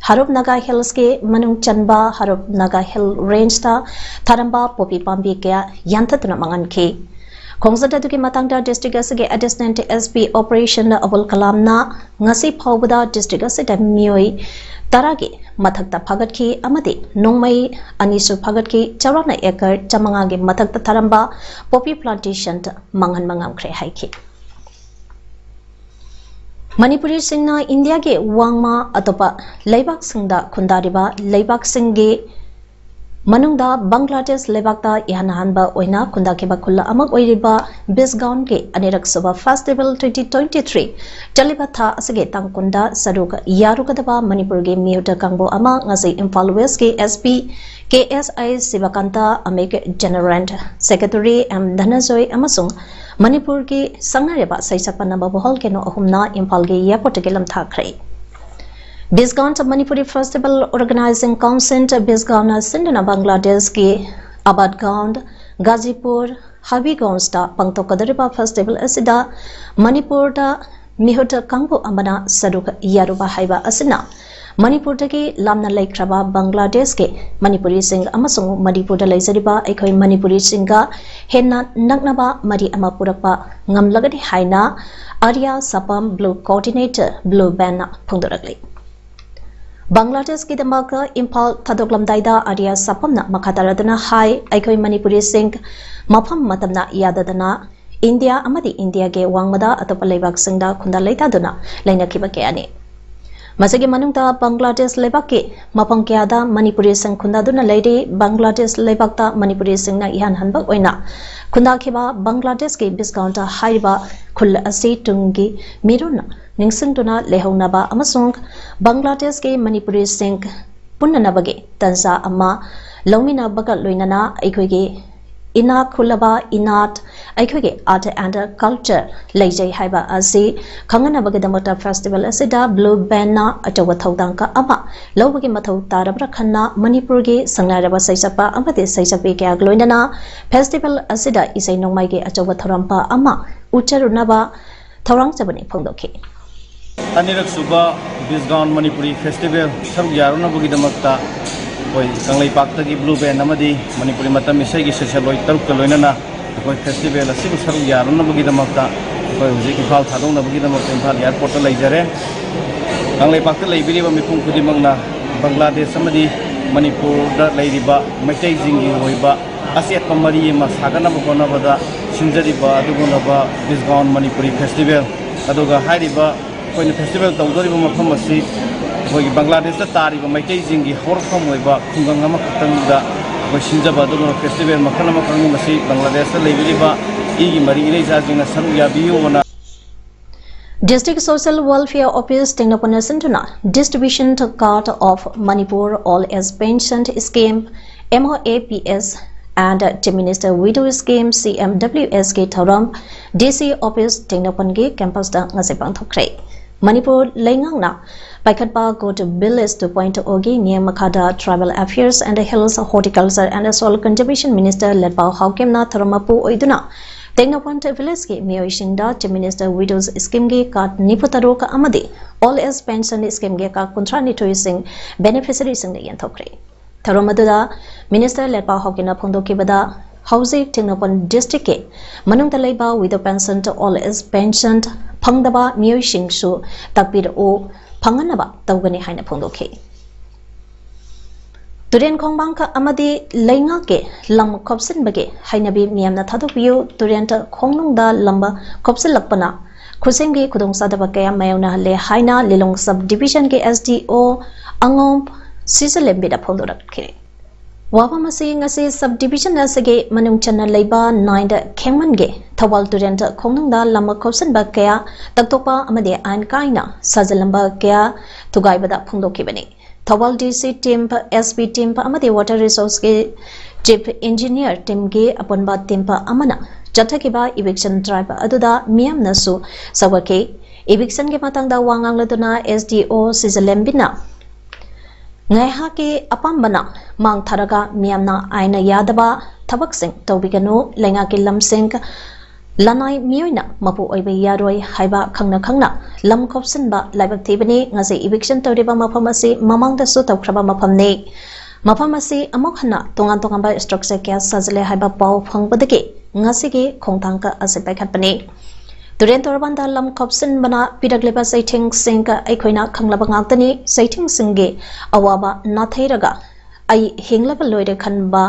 ꯍꯔꯨꯞ ꯅꯥꯒꯥ ꯍꯤꯜꯁꯀꯤ ꯃꯅꯨꯡ ꯆꯟꯕ ꯍꯔꯨꯞ ꯅꯥꯒꯥ ꯍꯤꯜ ꯔꯦꯟꯖꯇ ꯊꯥꯔꯝꯕ ꯄꯣꯄꯤ ꯄꯥꯝꯕꯤ ꯀꯌꯥ ꯌꯥꯟꯊꯠꯇꯨꯅ ꯃꯥꯡꯍꯟꯈꯤ꯫ ꯈꯣꯡꯆꯠ ꯑꯗꯨꯒꯤ ꯃꯇꯥꯡꯗ ꯗꯤꯁꯇ꯭ꯔꯤꯛ ꯑꯁꯤꯒꯤ ꯑꯦꯗꯤꯁꯅꯦꯜ ꯑꯦꯁ ꯄꯤ ꯑꯣꯄꯔꯦꯁꯟ ꯑꯕꯨꯜ ꯀꯂꯥꯝꯅ ꯉꯁꯤ ꯐꯥꯎꯕꯗ ꯗꯤꯁꯇ꯭ꯔꯤꯛ ꯑꯁꯤꯗ ꯃꯤꯑꯣꯏ ꯇꯔꯥꯒꯤ ꯃꯊꯛꯇ ꯐꯥꯒꯠꯈꯤ ꯑꯃꯗꯤ ꯅꯣꯡꯃꯩ ꯑꯅꯤꯁꯨ ꯐꯥꯒꯠꯈꯤ꯫ ꯆꯥꯎꯔꯥꯛꯅ ꯑꯦꯀꯔ ꯆꯥꯃꯉꯥꯒꯤ ꯃꯊꯛꯇ ꯊꯥꯔꯝꯕ poppy plantation ꯃꯥꯡꯍꯟꯕ ꯉꯝꯈ꯭ꯔꯦ ꯍꯥꯏꯈꯤ꯫ ꯃꯅꯤꯄꯨꯔꯤꯁꯤꯡꯅ ꯏꯟꯗꯤꯌꯥꯒꯤ ꯋꯥꯡꯃ ꯑꯇꯣꯞꯄ ꯂꯩꯕꯥꯛꯁꯤꯡꯗ ꯈꯨꯟꯗꯥꯔꯤꯕ ꯂꯩꯕꯥꯛꯁꯤꯡꯒꯤ ꯃꯅꯨꯡꯗ ꯕꯪꯒ꯭ꯂꯥꯗꯦꯁ ꯂꯩꯕꯥꯛꯇ ꯏꯍꯥꯟ ꯍꯥꯟꯕ ꯑꯣꯏꯅ ꯈꯨꯟꯗꯥꯈꯤꯕ ꯈꯨꯜ ꯑꯃ ꯑꯣꯏꯔꯤꯕ ꯕꯤꯁꯒꯥꯎꯟꯒꯤ ꯑꯅꯤꯔꯛ ꯁꯨꯕ festival twenty twenty three ꯆꯠꯂꯤꯕ ꯊꯥ ꯑꯁꯤꯒꯤ ꯇꯥꯡ ꯀꯨꯟꯗ ꯁꯔꯨꯛ ꯌꯥꯔꯨꯒꯗꯕ ꯃꯅꯤꯄꯨꯔꯒꯤ ꯃꯤꯍꯨꯠ ꯀꯥꯡꯕꯨ ꯑꯃ ꯉꯁꯤ ꯏꯝꯐꯥꯜ ꯋꯦꯁꯀꯤ SP ꯀꯦ ꯑꯦꯁ ꯑꯥꯏ ꯁꯤꯕꯀꯥꯟꯇ, ꯑꯃꯤꯛ ꯖꯦꯅꯔꯦꯜ ꯁꯦꯀ꯭ꯔꯦꯇꯔꯤ ꯑꯦꯝ ꯙꯅꯟꯖꯣꯏ ꯑꯃꯁꯨꯡ ꯃꯅꯤꯄꯨꯔꯒꯤ ꯁꯪꯅꯔꯤꯕ ꯁꯩꯁꯛꯄ ꯅꯝꯕ ꯕꯣꯍꯣꯜ ꯀꯦꯅꯣ ꯑꯍꯨꯝꯅ ꯏꯝꯐꯥꯜꯒꯤ ꯑꯦꯌꯔꯄꯣꯔꯠꯇꯒꯤ ꯂꯝꯊꯥꯈ꯭ꯔꯦ꯫ ꯕꯤꯁꯒꯥꯎꯟ ꯃꯅꯤꯄꯨꯔꯤ ꯐꯦꯁꯇꯤꯚꯦꯜ ꯑꯣꯔꯒꯅꯥꯏꯖꯤꯡ ꯀꯥꯎꯟꯁꯤꯜ ꯕꯤꯁꯒꯥꯎꯟꯅ ꯁꯤꯟꯗꯨꯅ ꯕꯪꯒ꯭ꯂꯥꯗꯦꯁꯀꯤ ꯑꯕꯥꯗꯒꯥꯎꯟ, ꯒꯥꯖꯤꯄꯨꯔ, ꯍꯕꯤꯒꯣꯟꯁꯇ ꯄꯥꯡꯊꯣꯛꯀꯗꯧꯔꯤꯕ ꯐꯦꯁꯇꯤꯚꯦꯜ ꯑꯁꯤꯗ ꯃꯅꯤꯄꯨꯔꯗ ꯃꯤꯍꯨꯠ ꯀꯥꯡꯕꯨ ꯑꯃꯅ ꯁꯔꯨꯛ ꯌꯥꯔꯨꯕ ꯍꯥꯏꯕ ꯑꯁꯤꯅ ꯃꯅꯤꯄꯨꯔꯗꯒꯤ ꯂꯥꯞꯅ ꯂꯩꯈ꯭ꯔꯕ ꯕꯪꯒ꯭ꯂꯥꯗꯦꯁꯀꯤ ꯃꯅꯤꯄꯨꯔꯤꯁꯤꯡ ꯑꯃꯁꯨꯡ ꯃꯅꯤꯄꯨꯔꯗ ꯂꯩꯖꯔꯤꯕ ꯑꯩꯈꯣꯏ ꯃꯅꯤꯄꯨꯔꯤꯁꯤꯡꯒ ꯍꯦꯟꯅ ꯅꯛꯅꯕ ꯃꯔꯤ ꯑꯃ ꯄꯨꯔꯛꯄ ꯉꯝꯂꯒꯅꯤ ꯍꯥꯏꯅ ꯑꯥꯔꯤꯌꯥ ꯁꯥꯄꯝ ꯕ꯭ꯂꯨ ꯀꯣꯑꯣꯔꯗꯤꯅꯦꯇꯔ ꯕ꯭ꯂꯨ ꯕꯦꯟꯅ ꯐꯣꯡꯗꯣꯔꯛꯂꯤ꯫ ꯕꯪꯒ꯭ꯂꯥꯗꯦꯁꯀꯤꯗꯃꯛ ꯏꯝꯐꯥꯜ ꯊꯥꯗꯣꯛꯂꯝꯗꯥꯏꯗ ꯑꯥꯔꯤꯌꯥ ꯁꯥꯄꯝꯅ ꯃꯈꯥ ꯇꯥꯔꯗꯨꯅ ꯍꯥꯏ, ꯑꯩꯈꯣꯏ ꯃꯅꯤꯄꯨꯔꯤꯁꯤꯡ ꯃꯐꯝ ꯃꯇꯝꯅ ꯌꯥꯗꯗꯅ ꯏꯟꯗꯤꯌꯥ ꯑꯃꯗꯤ ꯏꯟꯗꯤꯌꯥꯒꯤ ꯋꯥꯡꯃꯗ ꯑꯇꯣꯞꯄ ꯂꯩꯕꯥꯛꯁꯤꯡꯗ ꯈꯨꯟꯗꯥ ꯂꯩꯇꯥꯗꯨꯅ ꯂꯩꯅꯈꯤꯕ ꯀꯌꯥꯅꯤ꯫ ꯃꯁꯤꯒꯤ ꯃꯅꯨꯡꯗ ꯕꯪꯒ꯭ꯂꯥꯗꯦꯁ ꯂꯩꯕꯥꯛꯀꯤ ꯃꯐꯝ ꯀꯌꯥꯗ ꯃꯅꯤꯄꯨꯔꯤꯁꯤꯡ ꯈꯨꯟꯗꯥꯗꯨꯅ ꯂꯩꯔꯤ꯫ ꯕꯪꯒ꯭ꯂꯥꯗꯦꯁ ꯂꯩꯕꯥꯛꯇ ꯃꯅꯤꯄꯨꯔꯤꯁꯤꯡꯅ ꯏꯍꯥꯟ ꯍꯟꯕ ꯑꯣꯏꯅ ꯈꯨꯟꯗꯥꯈꯤꯕ ꯕꯪꯒ꯭ꯂꯥꯗꯦꯁꯀꯤ ꯕꯤꯁꯒꯥꯎꯟꯗ ꯍꯥꯏꯔꯤꯕ ꯈꯨꯜ ꯑꯁꯤ ꯇꯨꯡꯒꯤ ꯃꯤꯔꯣꯟꯅ ꯅꯤꯡꯁꯤꯡꯗꯨꯅ ꯂꯩꯍꯧꯅꯕ ꯑꯃꯁꯨꯡ ꯕꯪꯒ꯭ꯂꯥꯗꯦꯁꯀꯤ ꯃꯅꯤꯄꯨꯔꯤꯁꯤꯡ ꯄꯨꯟꯅꯅꯕꯒꯤ ꯇꯥꯟꯖꯥ ꯑꯃ ꯂꯧꯃꯤꯟꯅꯕꯒ ꯂꯣꯏꯅꯅ ꯑꯩꯈꯣꯏꯒꯤ ꯏꯅꯥꯛ ꯈꯨꯜꯂꯕ ꯏꯅꯥꯠ, ꯑꯩꯈꯣꯏꯒꯤ art and culture ꯂꯩꯖꯩ ꯍꯥꯏꯕ ꯑꯁꯤ ꯈꯪꯍꯟꯅꯕꯒꯤꯗꯃꯛꯇ ꯐꯦꯁꯇꯤꯚꯦꯜ ꯑꯁꯤꯗ ꯕ꯭ꯂꯨ ꯕꯦꯟꯅ ꯑꯆꯧꯕ ꯊꯧꯗꯥꯡ ꯀꯌꯥ ꯑꯃ ꯂꯧꯕꯒꯤ ꯃꯊꯧ ꯇꯥꯔꯕ꯭ꯔꯥ ꯈꯟꯅ ꯃꯅꯤꯄꯨꯔꯒꯤ ꯁꯪꯅꯥꯏꯔꯕ ꯁꯩꯁꯛꯄ ꯑꯃꯗꯤ ꯁꯩꯁꯛꯄꯤ ꯀꯌꯥꯒ ꯂꯣꯏꯅꯅ ꯐꯦꯁꯇꯤꯚꯦꯜ ꯑꯁꯤꯗ ꯏꯁꯩ ꯅꯣꯡꯃꯥꯏꯒꯤ ꯑꯆꯧꯕ ꯊꯧꯔꯝ ꯑꯃ ꯎꯠꯆꯔꯨꯅꯕ ꯊꯧꯔꯥꯡ ꯆꯕꯅꯤ ꯐꯣꯡꯗꯣꯛꯈꯤ꯫ ꯑꯅꯤꯔꯛ ꯁꯨꯕ ꯕꯤꯁꯒꯥꯎꯟ ꯃꯅꯤꯄꯨꯔꯤ ꯐꯦꯁꯇꯤꯚꯦꯜ ꯁꯔꯨꯛ ꯌꯥꯔꯨꯅꯕꯒꯤꯗꯃꯛꯇ ꯑꯩꯈꯣꯏ ꯀꯪꯂꯩꯄꯥꯛꯇꯒꯤ ꯕ꯭ꯂꯨ ꯕꯦꯟ ꯑꯃꯗꯤ ꯃꯅꯤꯄꯨꯔꯤ ꯃꯇꯝ ꯏꯁꯩꯒꯤ ꯁꯦꯁꯟ ꯂꯣꯏ ꯇꯔꯨꯛꯀ ꯂꯣꯏꯅꯅ ꯑꯩꯈꯣꯏ ꯐꯦꯁꯇꯤꯚꯦꯜ ꯑꯁꯤꯕꯨ ꯁꯔꯨꯛ ꯌꯥꯔꯨꯅꯕꯒꯤꯗꯃꯛꯇ ꯑꯩꯈꯣꯏ ꯍꯧꯖꯤꯛ ꯏꯝꯐꯥꯜ ꯊꯥꯗꯣꯛꯅꯕꯒꯤꯗꯃꯛꯇ ꯏꯝꯐꯥꯜ ꯑꯦꯌꯥꯔꯄꯣꯔꯠꯇ ꯂꯩꯖꯔꯦ꯫ ꯀꯪꯂꯩꯄꯥꯛꯇ ꯂꯩꯕꯤꯔꯤꯕ ꯃꯤꯄꯨꯝ ꯈꯨꯗꯤꯡꯃꯛꯅ ꯕꯪꯒ꯭ꯂꯥꯗꯦꯁ ꯑꯃꯗꯤ ꯃꯅꯤꯄꯨꯔꯗ ꯂꯩꯔꯤꯕ ꯃꯩꯇꯩꯁꯤꯡꯒꯤ ꯑꯣꯏꯕ ꯑꯆꯦꯠꯄ ꯃꯔꯤ ꯑꯃ ꯁꯥꯒꯠꯅꯕ ꯍꯣꯠꯅꯕꯗ ꯁꯤꯟꯖꯔꯤꯕ ꯑꯗꯨꯒꯨꯝꯂꯕ ꯕꯤꯁꯒꯥꯎꯟ ꯃꯅꯤꯄꯨꯔꯤ ꯐꯦꯁꯇꯤꯚꯦꯜ꯫ ꯑꯗꯨꯒ ꯍꯥꯏꯔꯤꯕ ꯑꯩꯈꯣꯏꯅ ꯐꯦꯁꯇꯤꯚꯦꯜ ꯇꯧꯗꯣꯔꯤꯕ ꯃꯐꯝ ꯑꯁꯤ ꯑꯩꯈꯣꯏꯒꯤ ꯕꯪꯒ꯭ꯂꯥꯗꯦꯁꯇ ꯇꯥꯔꯤꯕ ꯃꯩꯇꯩꯁꯤꯡꯒꯤ ꯍꯧꯔꯛꯐꯝ ꯑꯣꯏꯕ ꯈꯨꯡꯒꯪ ꯑꯃꯈꯛꯇꯪꯗ ꯑꯩꯈꯣꯏ ꯁꯤꯟꯖꯕ ꯑꯗꯨꯒꯨꯝꯂꯕ ꯐꯦꯁꯇꯤꯚꯦꯜ ꯃꯈꯜ ꯑꯃꯈꯛꯅꯤ꯫ ꯃꯁꯤ ꯕꯪꯒ꯭ꯂꯥꯗꯦꯁꯇ ꯂꯩꯕꯤꯔꯤꯕ ꯏꯒꯤ ꯃꯔꯤ ꯏꯔꯩꯆꯥꯁꯤꯡꯅ ꯁꯔꯨꯛ ꯌꯥꯕꯤꯌꯨꯅ꯫ District Social Welfare Office ꯇꯦꯡꯅꯧꯄꯜꯅ ꯁꯤꯟꯗꯨꯅ Distribution Card of Manipur Old Age Pension Scheme, M O A P S, and Chief Minister Widow Scheme, C M W S ꯀꯤ ꯊꯧꯔꯝ D C Office ꯇꯦꯡꯅꯧꯄꯜꯒꯤ campus ꯇ ꯉꯁꯤ ꯄꯥꯡꯊꯣꯛꯈ꯭ꯔꯦ꯫ ꯃꯅꯤꯄꯨꯔ ꯂꯩꯉꯥꯛꯅ ꯄꯥꯏꯈꯠꯄ Good Village two point O ꯒꯤ ꯃꯤꯠꯌꯦꯡ ꯃꯈꯥꯗ Tribal Affairs and Hills, Horticulture and Soil Conservation Minister ꯂꯦꯠꯄꯥꯎ ꯍꯥꯎꯀꯤꯝꯅ ꯊꯧꯔꯝ ꯃꯄꯨ ꯑꯣꯏꯗꯨꯅ ꯇꯦꯡꯅꯧꯄꯜ village ꯀꯤ ꯃꯤꯑꯣꯏꯁꯤꯡꯗ Chief Minister Widows Scheme ꯒꯤ card ꯅꯤꯐꯨ ꯇꯔꯨꯛ ꯑꯃꯗꯤ Old Age Pension Scheme ꯒꯤ card ꯀꯨꯟꯊ꯭ꯔꯥ ꯅꯤꯊꯣꯏꯁꯤꯡ beneficiary ꯁꯤꯡꯗ ꯌꯦꯟꯊꯣꯛꯈ꯭ꯔꯦ꯫ ꯊꯧꯔꯝ ꯑꯗꯨꯗ Minister ꯂꯦꯠꯄꯥꯎ ꯍꯥꯎꯀꯤꯝꯅ ꯐꯣꯡꯗꯣꯛꯈꯤꯕꯗ, ꯍꯧꯖꯤꯛ ꯇꯦꯡꯅꯧꯄꯜ district ꯀꯤ ꯃꯅꯨꯡꯗ ꯂꯩꯕ widow pension, old age pension ꯐꯪꯗꯕ ꯃꯤꯑꯣꯏꯁꯤꯡꯁꯨ ꯇꯥꯛꯄꯤꯔꯛꯎ, ꯐꯪꯍꯟꯅꯕ ꯇꯧꯒꯅꯤ ꯍꯥꯏꯅ ꯐꯣꯡꯗꯣꯛꯈꯤ꯫ ꯇꯨꯔꯦꯟ ꯈꯣꯡꯕꯥꯡ ꯑꯃꯗꯤ ꯂꯩꯉꯥꯛꯀꯤ ꯂꯝ ꯈꯣꯞꯆꯤꯟꯕꯒꯤ ꯍꯩꯅꯕꯤ ꯃꯤꯌꯥꯝꯅ ꯊꯥꯗꯣꯛꯄꯤꯌꯨ, ꯇꯨꯔꯦꯟ ꯈꯣꯡꯅꯨꯡꯗ ꯂꯝ ꯈꯣꯞꯆꯤꯜꯂꯛꯄꯅ ꯈꯨꯠꯁꯦꯝꯒꯤ ꯈꯨꯗꯣꯡꯆꯥꯗꯕ ꯀꯌꯥ ꯃꯥꯌꯣꯛꯅꯍꯜꯂꯦ ꯍꯥꯏꯅ ꯂꯤꯂꯣꯡ sub division ꯒꯤ S D O ꯑꯉꯣꯝ ꯁꯤꯖꯂꯦꯝꯕꯤꯅ ꯐꯣꯡꯗꯣꯔꯛꯈꯤ꯫ ꯋꯥꯐꯝ ꯑꯁꯤ ꯉꯁꯤ sub division ꯑꯁꯤꯒꯤ ꯃꯅꯨꯡ ꯆꯟꯅ ꯂꯩꯕ nine ꯈꯦꯡꯃꯟꯒꯤ ꯊꯧꯕꯥꯜ ꯇꯨꯔꯦꯟ ꯈꯣꯡꯅꯨꯡꯗ ꯂꯝ ꯈꯣꯞꯆꯤꯟꯕ ꯀꯌꯥ ꯇꯛꯊꯣꯛꯄ ꯑꯃꯗꯤ ꯑꯥꯏꯟ ꯀꯥꯏꯅ ꯁꯥꯖꯤꯜꯂꯝꯕ ꯀꯌꯥ ꯊꯨꯒꯥꯏꯕꯗ ꯐꯣꯡꯗꯣꯛꯈꯤꯕꯅꯤ꯫ Thoubal D C team, S P team ꯑꯃꯗꯤ Water Resource ꯀꯤ Chief Engineer team ꯒꯤ ꯑꯄꯨꯟꯕ team ꯑꯃꯅ ꯆꯠꯊꯈꯤꯕ eviction drive ꯑꯗꯨꯗ ꯃꯤꯌꯥꯝꯅꯁꯨ ꯁꯧꯒꯠꯈꯤ꯫ Eviction ꯒꯤ ꯃꯇꯥꯡꯗ ꯋꯥ ꯉꯥꯡꯂꯗꯨꯅ S D O ꯁꯤꯖꯂꯦꯝꯕꯤꯅ ꯉꯥꯏꯍꯥꯛꯀꯤ ꯑꯄꯥꯝꯕꯅ ꯃꯥꯡ ꯊꯥꯔꯒ ꯃꯤꯌꯥꯝꯅ ꯑꯥꯏꯟꯅ ꯌꯥꯗꯕ ꯊꯕꯛꯁꯤꯡ ꯇꯧꯕꯤꯒꯅꯨ, ꯂꯩꯉꯥꯛꯀꯤ ꯂꯝꯁꯤꯡ ꯂꯅꯥꯏ ꯃꯤꯑꯣꯏꯅ ꯃꯄꯨ ꯑꯣꯏꯕ ꯌꯥꯔꯣꯏ ꯍꯥꯏꯕ ꯈꯪꯅ ꯈꯪꯅ ꯂꯝ ꯈꯣꯞꯆꯤꯟꯕ ꯂꯥꯏꯕꯛ ꯊꯤꯕꯅꯤ꯫ ꯉꯁꯤ eviction ꯇꯧꯔꯤꯕ ꯃꯐꯝ ꯑꯁꯤ ꯃꯃꯥꯡꯗꯁꯨ ꯇꯧꯈ꯭ꯔꯕ ꯃꯐꯝꯅꯤ꯫ ꯃꯐꯝ ꯑꯁꯤ ꯑꯃꯨꯛ ꯍꯟꯅ ꯇꯣꯉꯥꯟ ꯇꯣꯉꯥꯟꯕ structure ꯀꯌꯥ ꯁꯥꯖꯤꯜꯂꯦ ꯍꯥꯏꯕ ꯄꯥꯎ ꯐꯪꯕꯗꯒꯤ ꯉꯁꯤꯒꯤ ꯈꯣꯡꯊꯥꯡ ꯑꯁꯤ ꯄꯥꯏꯈꯠꯄꯅꯤ꯫ ꯇꯨꯔꯦꯟ ꯇꯣꯔꯕꯥꯟꯗ ꯂꯝ ꯈꯣꯞꯆꯤꯟꯕꯅ ꯄꯤꯔꯛꯂꯤꯕ ꯆꯩꯊꯦꯡꯁꯤꯡ ꯑꯩꯈꯣꯏꯅ ꯈꯪꯂꯕ ꯉꯥꯛꯇꯅꯤ꯫ ꯆꯩꯊꯦꯡꯁꯤꯡꯒꯤ ꯑꯋꯥꯕ ꯅꯥꯊꯩꯔꯒ ꯑꯩ ꯍꯤꯡꯂꯒ ꯂꯣꯏꯔꯦ ꯈꯟꯕ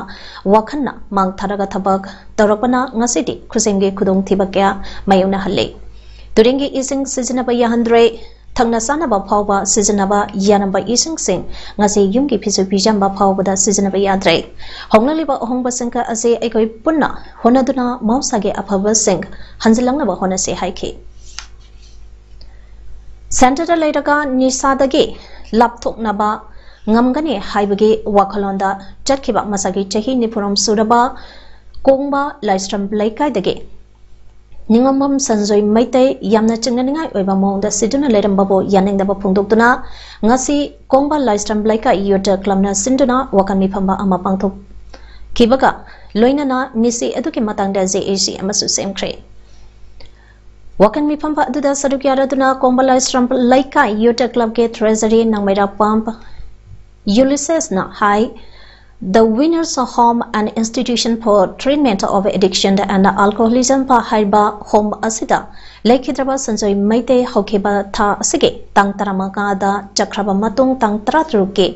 ꯋꯥꯈꯜꯅ ꯃꯥꯡ ꯊꯥꯔꯒ ꯊꯕꯛ ꯇꯧꯔꯛꯄꯅ ꯉꯁꯤꯗꯤ ꯈꯨꯖꯦꯡꯒꯤ ꯈꯨꯗꯣꯡꯊꯤꯕ ꯀꯌꯥ ꯃꯥꯌꯣꯛꯅꯍꯜꯂꯤ꯫ ꯇꯨꯔꯦꯟꯒꯤ ꯏꯁꯤꯡ ꯁꯤꯖꯤꯟꯅꯕ ꯌꯥꯍꯟꯗ꯭ꯔꯦ꯫ ꯊꯛꯅ ꯆꯥꯅꯕ ꯐꯥꯎꯕ ꯁꯤꯖꯤꯟꯅꯕ ꯌꯥꯔꯝꯕ ꯏꯁꯤꯡꯁꯤꯡ ꯉꯁꯤ ꯌꯨꯝꯒꯤ ꯐꯤꯁꯨ ꯐꯤꯖꯥꯝꯕ ꯐꯥꯎꯕꯗ ꯁꯤꯖꯤꯟꯅꯕ ꯌꯥꯗ꯭ꯔꯦ꯫ ꯍꯣꯡꯂꯛꯂꯤꯕ ꯑꯍꯣꯡꯕꯁꯤꯡ ꯑꯁꯤ ꯑꯩꯈꯣꯏ ꯄꯨꯟꯅ ꯍꯣꯠꯅꯗꯨꯅ ꯃꯍꯧꯁꯥꯒꯤ ꯑꯐꯕꯁꯤꯡ ꯍꯟꯖꯤꯜꯂꯛꯅꯕ ꯍꯣꯠꯅꯁꯤ ꯍꯥꯏꯈꯤ꯫ ꯁꯦꯟꯇꯔꯗ ꯂꯩꯔꯒ ꯅꯤꯁꯥꯗꯒꯤ ꯂꯥꯞꯊꯣꯛꯅꯕ ꯉꯝꯒꯅꯤ ꯍꯥꯏꯕꯒꯤ ꯋꯥꯈꯜꯂꯣꯟꯗ ꯆꯠꯈꯤꯕ ꯃꯁꯥꯒꯤ ꯆꯍꯤ ꯅꯤꯐꯨꯔꯣꯝ ꯁꯨꯔꯕ ꯀꯣꯡꯕ ꯂꯥꯏꯁ꯭ꯔꯝ ꯂꯩꯀꯥꯏꯗꯒꯤ ꯅꯤꯉꯣꯝꯕꯝ ꯁꯟꯖꯣꯏ ꯃꯩꯇꯩ ꯌꯥꯝꯅ ꯆꯤꯡꯅꯅꯤꯡꯉꯥꯏ ꯑꯣꯏꯕ ꯃꯑꯣꯡꯗ ꯁꯤꯗꯨꯅ ꯂꯩꯔꯝꯕꯕꯨ ꯌꯥꯅꯤꯡꯗꯕ ꯐꯣꯡꯗꯣꯛꯇꯨꯅ ꯉꯁꯤ ꯀꯣꯡꯕ ꯂꯥꯏꯁ꯭ꯔꯝ ꯂꯩꯀꯥꯏ ꯌꯨꯠ ꯀ꯭ꯂꯕꯅ ꯁꯤꯟꯗꯨꯅ ꯋꯥꯈꯜ ꯃꯤꯐꯝꯕ ꯑꯃ ꯄꯥꯡꯊꯣꯛꯈꯤꯕꯒ ꯂꯣꯏꯅꯅ ꯃꯤꯁꯤ ꯑꯗꯨꯒꯤ ꯃꯇꯥꯡꯗ ꯖꯦ ꯑꯦ ꯁꯤ ꯑꯃꯁꯨ ꯁꯦꯝꯈ꯭ꯔꯦ꯫ ꯋꯥꯈꯜ ꯃꯤꯐꯝꯕ ꯑꯗꯨꯗ ꯁꯔꯨꯛ ꯌꯥꯔꯗꯨꯅ ꯀꯣꯡꯕ ꯂꯥꯏꯁ꯭ꯔꯝ ꯂꯩꯀꯥꯏ ꯌꯨꯠ ꯀ꯭ꯂꯕꯀꯤ ꯇ꯭ꯔꯦꯖꯔꯤ ꯅꯥꯎꯃꯩꯔꯥꯛꯄꯝ ꯌꯨꯂꯤꯁꯦꯁꯅ ꯍꯥꯏ, The Winners Home, an Institution for Treatment of Addiction and Alcoholism ꯍꯥꯏꯕ ꯍꯣꯝ ꯑꯁꯤꯗ ꯂꯩꯈꯤꯗ꯭ꯔꯕ ꯁꯟꯖꯣꯏ ꯃꯩꯇꯩ ꯍꯧꯈꯤꯕ ꯊꯥ ꯑꯁꯤꯒꯤ ꯇꯥꯡ ꯇꯔꯥꯃꯉꯥꯗ ꯆꯠꯈ꯭ꯔꯕ ꯃꯇꯨꯡ ꯇꯥꯡ ꯇꯔꯥꯇꯔꯨꯛꯀꯤ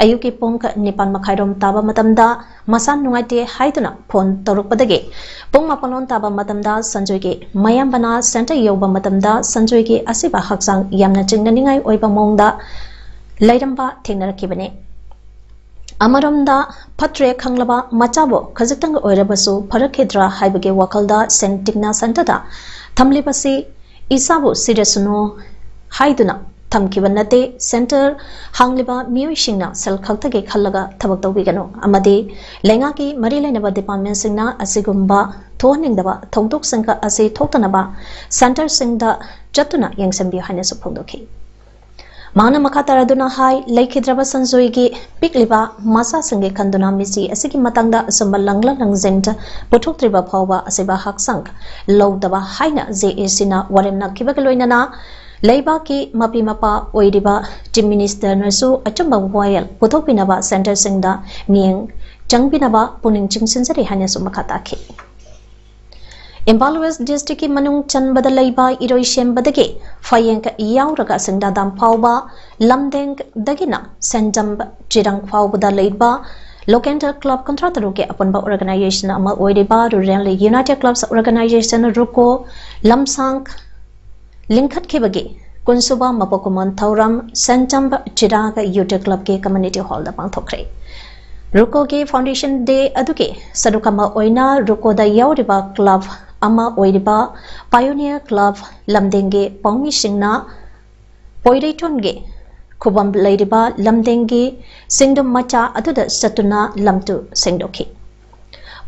ꯑꯌꯨꯛꯀꯤ ꯄꯨꯡ ꯅꯤꯄꯥꯟ ꯃꯈꯥꯏꯔꯣꯝ ꯇꯥꯕ ꯃꯇꯝꯗ ꯃꯁꯥ ꯅꯨꯡꯉꯥꯏꯇꯦ ꯍꯥꯏꯗꯨꯅ ꯐꯣꯟ ꯇꯧꯔꯛꯄꯗꯒꯤ ꯄꯨꯡ ꯃꯥꯄꯜꯂꯣꯝ ꯇꯥꯕ ꯃꯇꯝꯗ ꯁꯟꯖꯣꯏꯒꯤ ꯃꯌꯥꯝꯕꯅ ꯁꯦꯟꯇꯔ ꯌꯧꯕ ꯃꯇꯝꯗ ꯁꯟꯖꯣꯏꯒꯤ ꯑꯁꯤꯕ ꯍꯛꯆꯥꯡ ꯌꯥꯝꯅ ꯆꯤꯡꯅꯅꯤꯡꯉꯥꯏ ꯑꯣꯏꯕ ꯃꯑꯣꯡꯗ ꯂꯩꯔꯝꯕ ꯊꯦꯡꯅꯔꯛꯈꯤꯕꯅꯤ꯫ ꯑꯃꯔꯣꯝꯗ ꯐꯠꯇ꯭ꯔꯦ ꯈꯪꯂꯕ ꯃꯆꯥꯕꯨ ꯈꯖꯤꯛꯇꯪ ꯑꯣꯏꯔꯕꯁꯨ ꯐꯔꯛꯈꯤꯗ꯭ꯔꯥ ꯍꯥꯏꯕꯒꯤ ꯋꯥꯈꯜꯗ ꯁꯦꯟ ꯇꯤꯛꯅ ꯁꯦꯟꯇꯔꯗ ꯊꯝꯂꯤꯕꯁꯤ ꯏꯁꯥꯕꯨ ꯁꯤꯔꯁꯅꯨ ꯍꯥꯏꯗꯨꯅ ꯊꯝꯈꯤꯕ ꯅꯠꯇꯦ꯫ ꯁꯦꯟꯇꯔ ꯍꯥꯡꯂꯤꯕ ꯃꯤꯑꯣꯏꯁꯤꯡꯅ ꯁꯦꯜ ꯈꯛꯇꯒꯤ ꯈꯜꯂꯒ ꯊꯕꯛ ꯇꯧꯕꯤꯒꯅꯨ ꯑꯃꯗꯤ ꯂꯩꯉꯥꯛꯀꯤ ꯃꯔꯤ ꯂꯩꯅꯕ ꯗꯤꯄꯥꯔꯠꯃꯦꯟꯁꯤꯡꯅ ꯑꯁꯤꯒꯨꯝꯕ ꯊꯣꯛꯍꯟꯅꯤꯡꯗꯕ ꯊꯧꯗꯣꯛꯁꯤꯡ ꯑꯁꯤ ꯊꯣꯛꯇꯅꯕ ꯁꯦꯟꯇꯔꯁꯤꯡꯗ ꯆꯠꯇꯨꯅ ꯌꯦꯡꯁꯤꯟꯕꯤꯌꯨ ꯍꯥꯏꯅꯁꯨ ꯐꯣꯡꯗꯣꯛꯈꯤ꯫ ꯃꯍꯥꯛꯅ ꯃꯈꯥ ꯇꯥꯔꯗꯨꯅ ꯍꯥꯏ, ꯂꯩꯈꯤꯗ꯭ꯔꯕ ꯁꯟꯖꯣꯏꯒꯤ ꯄꯤꯛꯂꯤꯕ ꯃꯆꯥꯁꯤꯡꯒꯤ ꯈꯟꯗꯨꯅ ꯃꯤꯁꯤ ꯑꯁꯤꯒꯤ ꯃꯇꯥꯡꯗ ꯑꯆꯨꯝꯕ ꯂꯥꯡꯂꯛ ꯂꯥꯡꯖꯤꯟ ꯄꯨꯊꯣꯛꯇ꯭ꯔꯤꯕ ꯐꯥꯎꯕ ꯑꯁꯤꯕ ꯍꯛꯆꯥꯡ ꯂꯧꯗꯕ ꯍꯥꯏꯅ ꯖꯦ ꯑꯦ ꯁꯤꯅ ꯋꯥꯔꯦꯝꯅꯈꯤꯕꯒ ꯂꯣꯏꯅꯅ ꯂꯩꯕꯥꯛꯀꯤ ꯃꯄꯤ ꯃꯄꯥ ꯑꯣꯏꯔꯤꯕ ꯆꯤꯐ ꯃꯤꯅꯤꯁꯇꯔꯅꯁꯨ ꯑꯆꯨꯝꯕ ꯋꯥꯌꯦꯜ ꯄꯨꯊꯣꯛꯄꯤꯅꯕ ꯁꯦꯟꯇꯔꯁꯤꯡꯗ ꯃꯤꯠꯌꯦꯡ ꯆꯪꯕꯤꯅꯕ ꯄꯨꯛꯅꯤꯡ ꯆꯤꯡꯁꯤꯟꯖꯔꯤ ꯍꯥꯏꯅꯁꯨ ꯃꯈꯥ ꯇꯥꯈꯤ꯫ ꯏꯝꯐꯥꯜ ꯋꯦꯁ ꯗꯤꯁꯇ꯭ꯔꯤꯛꯀꯤ ꯃꯅꯨꯡ ꯆꯟꯕꯗ ꯂꯩꯕ ꯏꯔꯣꯏꯁꯦꯝꯕꯗꯒꯤ ꯐꯌꯦꯡ ꯌꯥꯎꯔꯒ ꯁꯤꯡꯗꯥꯗꯥꯝ ꯐꯥꯎꯕ, ꯂꯝꯗꯦꯡꯗꯒꯤꯅ ꯁꯦꯟꯖꯝ ꯆꯤꯔꯥꯡ ꯐꯥꯎꯕꯗ ꯂꯩꯕ ꯂꯣꯀꯦꯟꯗꯔ ꯀ꯭ꯂꯕ ꯀꯨꯟꯊ꯭ꯔꯥ ꯇꯔꯨꯛꯀꯤ ꯑꯄꯨꯟꯕ ꯑꯣꯔꯒꯅꯥꯏꯖꯦꯁꯟ ꯑꯃ ꯑꯣꯏꯔꯤꯕ ꯔꯨꯔꯦꯜ ꯌꯨꯅꯥꯏꯇꯦꯗ ꯀ꯭ꯂꯕꯁ ꯑꯣꯔꯒꯅꯥꯏꯖꯦꯁꯟ, ꯔꯨꯀꯣ, ꯂꯝꯁꯥꯡ ꯂꯤꯡꯈꯠꯈꯤꯕꯒꯤ ꯀꯨꯟꯁꯨꯕ ꯃꯄꯣꯛ ꯀꯨꯝꯑꯣꯟ ꯊꯧꯔꯝ ꯁꯦꯟꯖꯝ ꯆꯤꯔꯥꯡ ꯌꯨꯇꯤ ꯀ꯭ꯂꯕꯀꯤ ꯀꯝꯃ꯭ꯌꯨꯅꯤꯇꯤ ꯍꯣꯜꯗ ꯄꯥꯡꯊꯣꯛꯈ꯭ꯔꯦ꯫ ꯔꯨꯀꯣꯒꯤ ꯐꯥꯎꯟꯗꯦꯁꯟ ꯗꯦ ꯑꯗꯨꯒꯤ ꯁꯔꯨꯛ ꯑꯃ ꯑꯣꯏꯅ ꯔꯨꯀꯣꯗ ꯌꯥꯎꯔꯤꯕ ꯀ꯭ꯂꯕ ꯑꯃ ꯑꯣꯏꯔꯤꯕ ꯄꯥꯏꯑꯣꯅꯤꯌꯔ ꯀ꯭ꯂꯕ ꯂꯝꯗꯦꯡꯒꯤ ꯄꯥꯎꯃꯤꯁꯤꯡꯅ ꯄꯣꯏꯔꯩꯊꯣꯟꯒꯤ ꯈꯨꯕꯝ ꯂꯩꯔꯤꯕ ꯂꯝꯗꯦꯡꯒꯤ ꯁꯤꯡꯗꯨꯝ ꯃꯆꯥ ꯑꯗꯨꯗ ꯆꯠꯇꯨꯅ ꯂꯝꯇꯨ ꯁꯦꯡꯗꯣꯛꯈꯤ꯫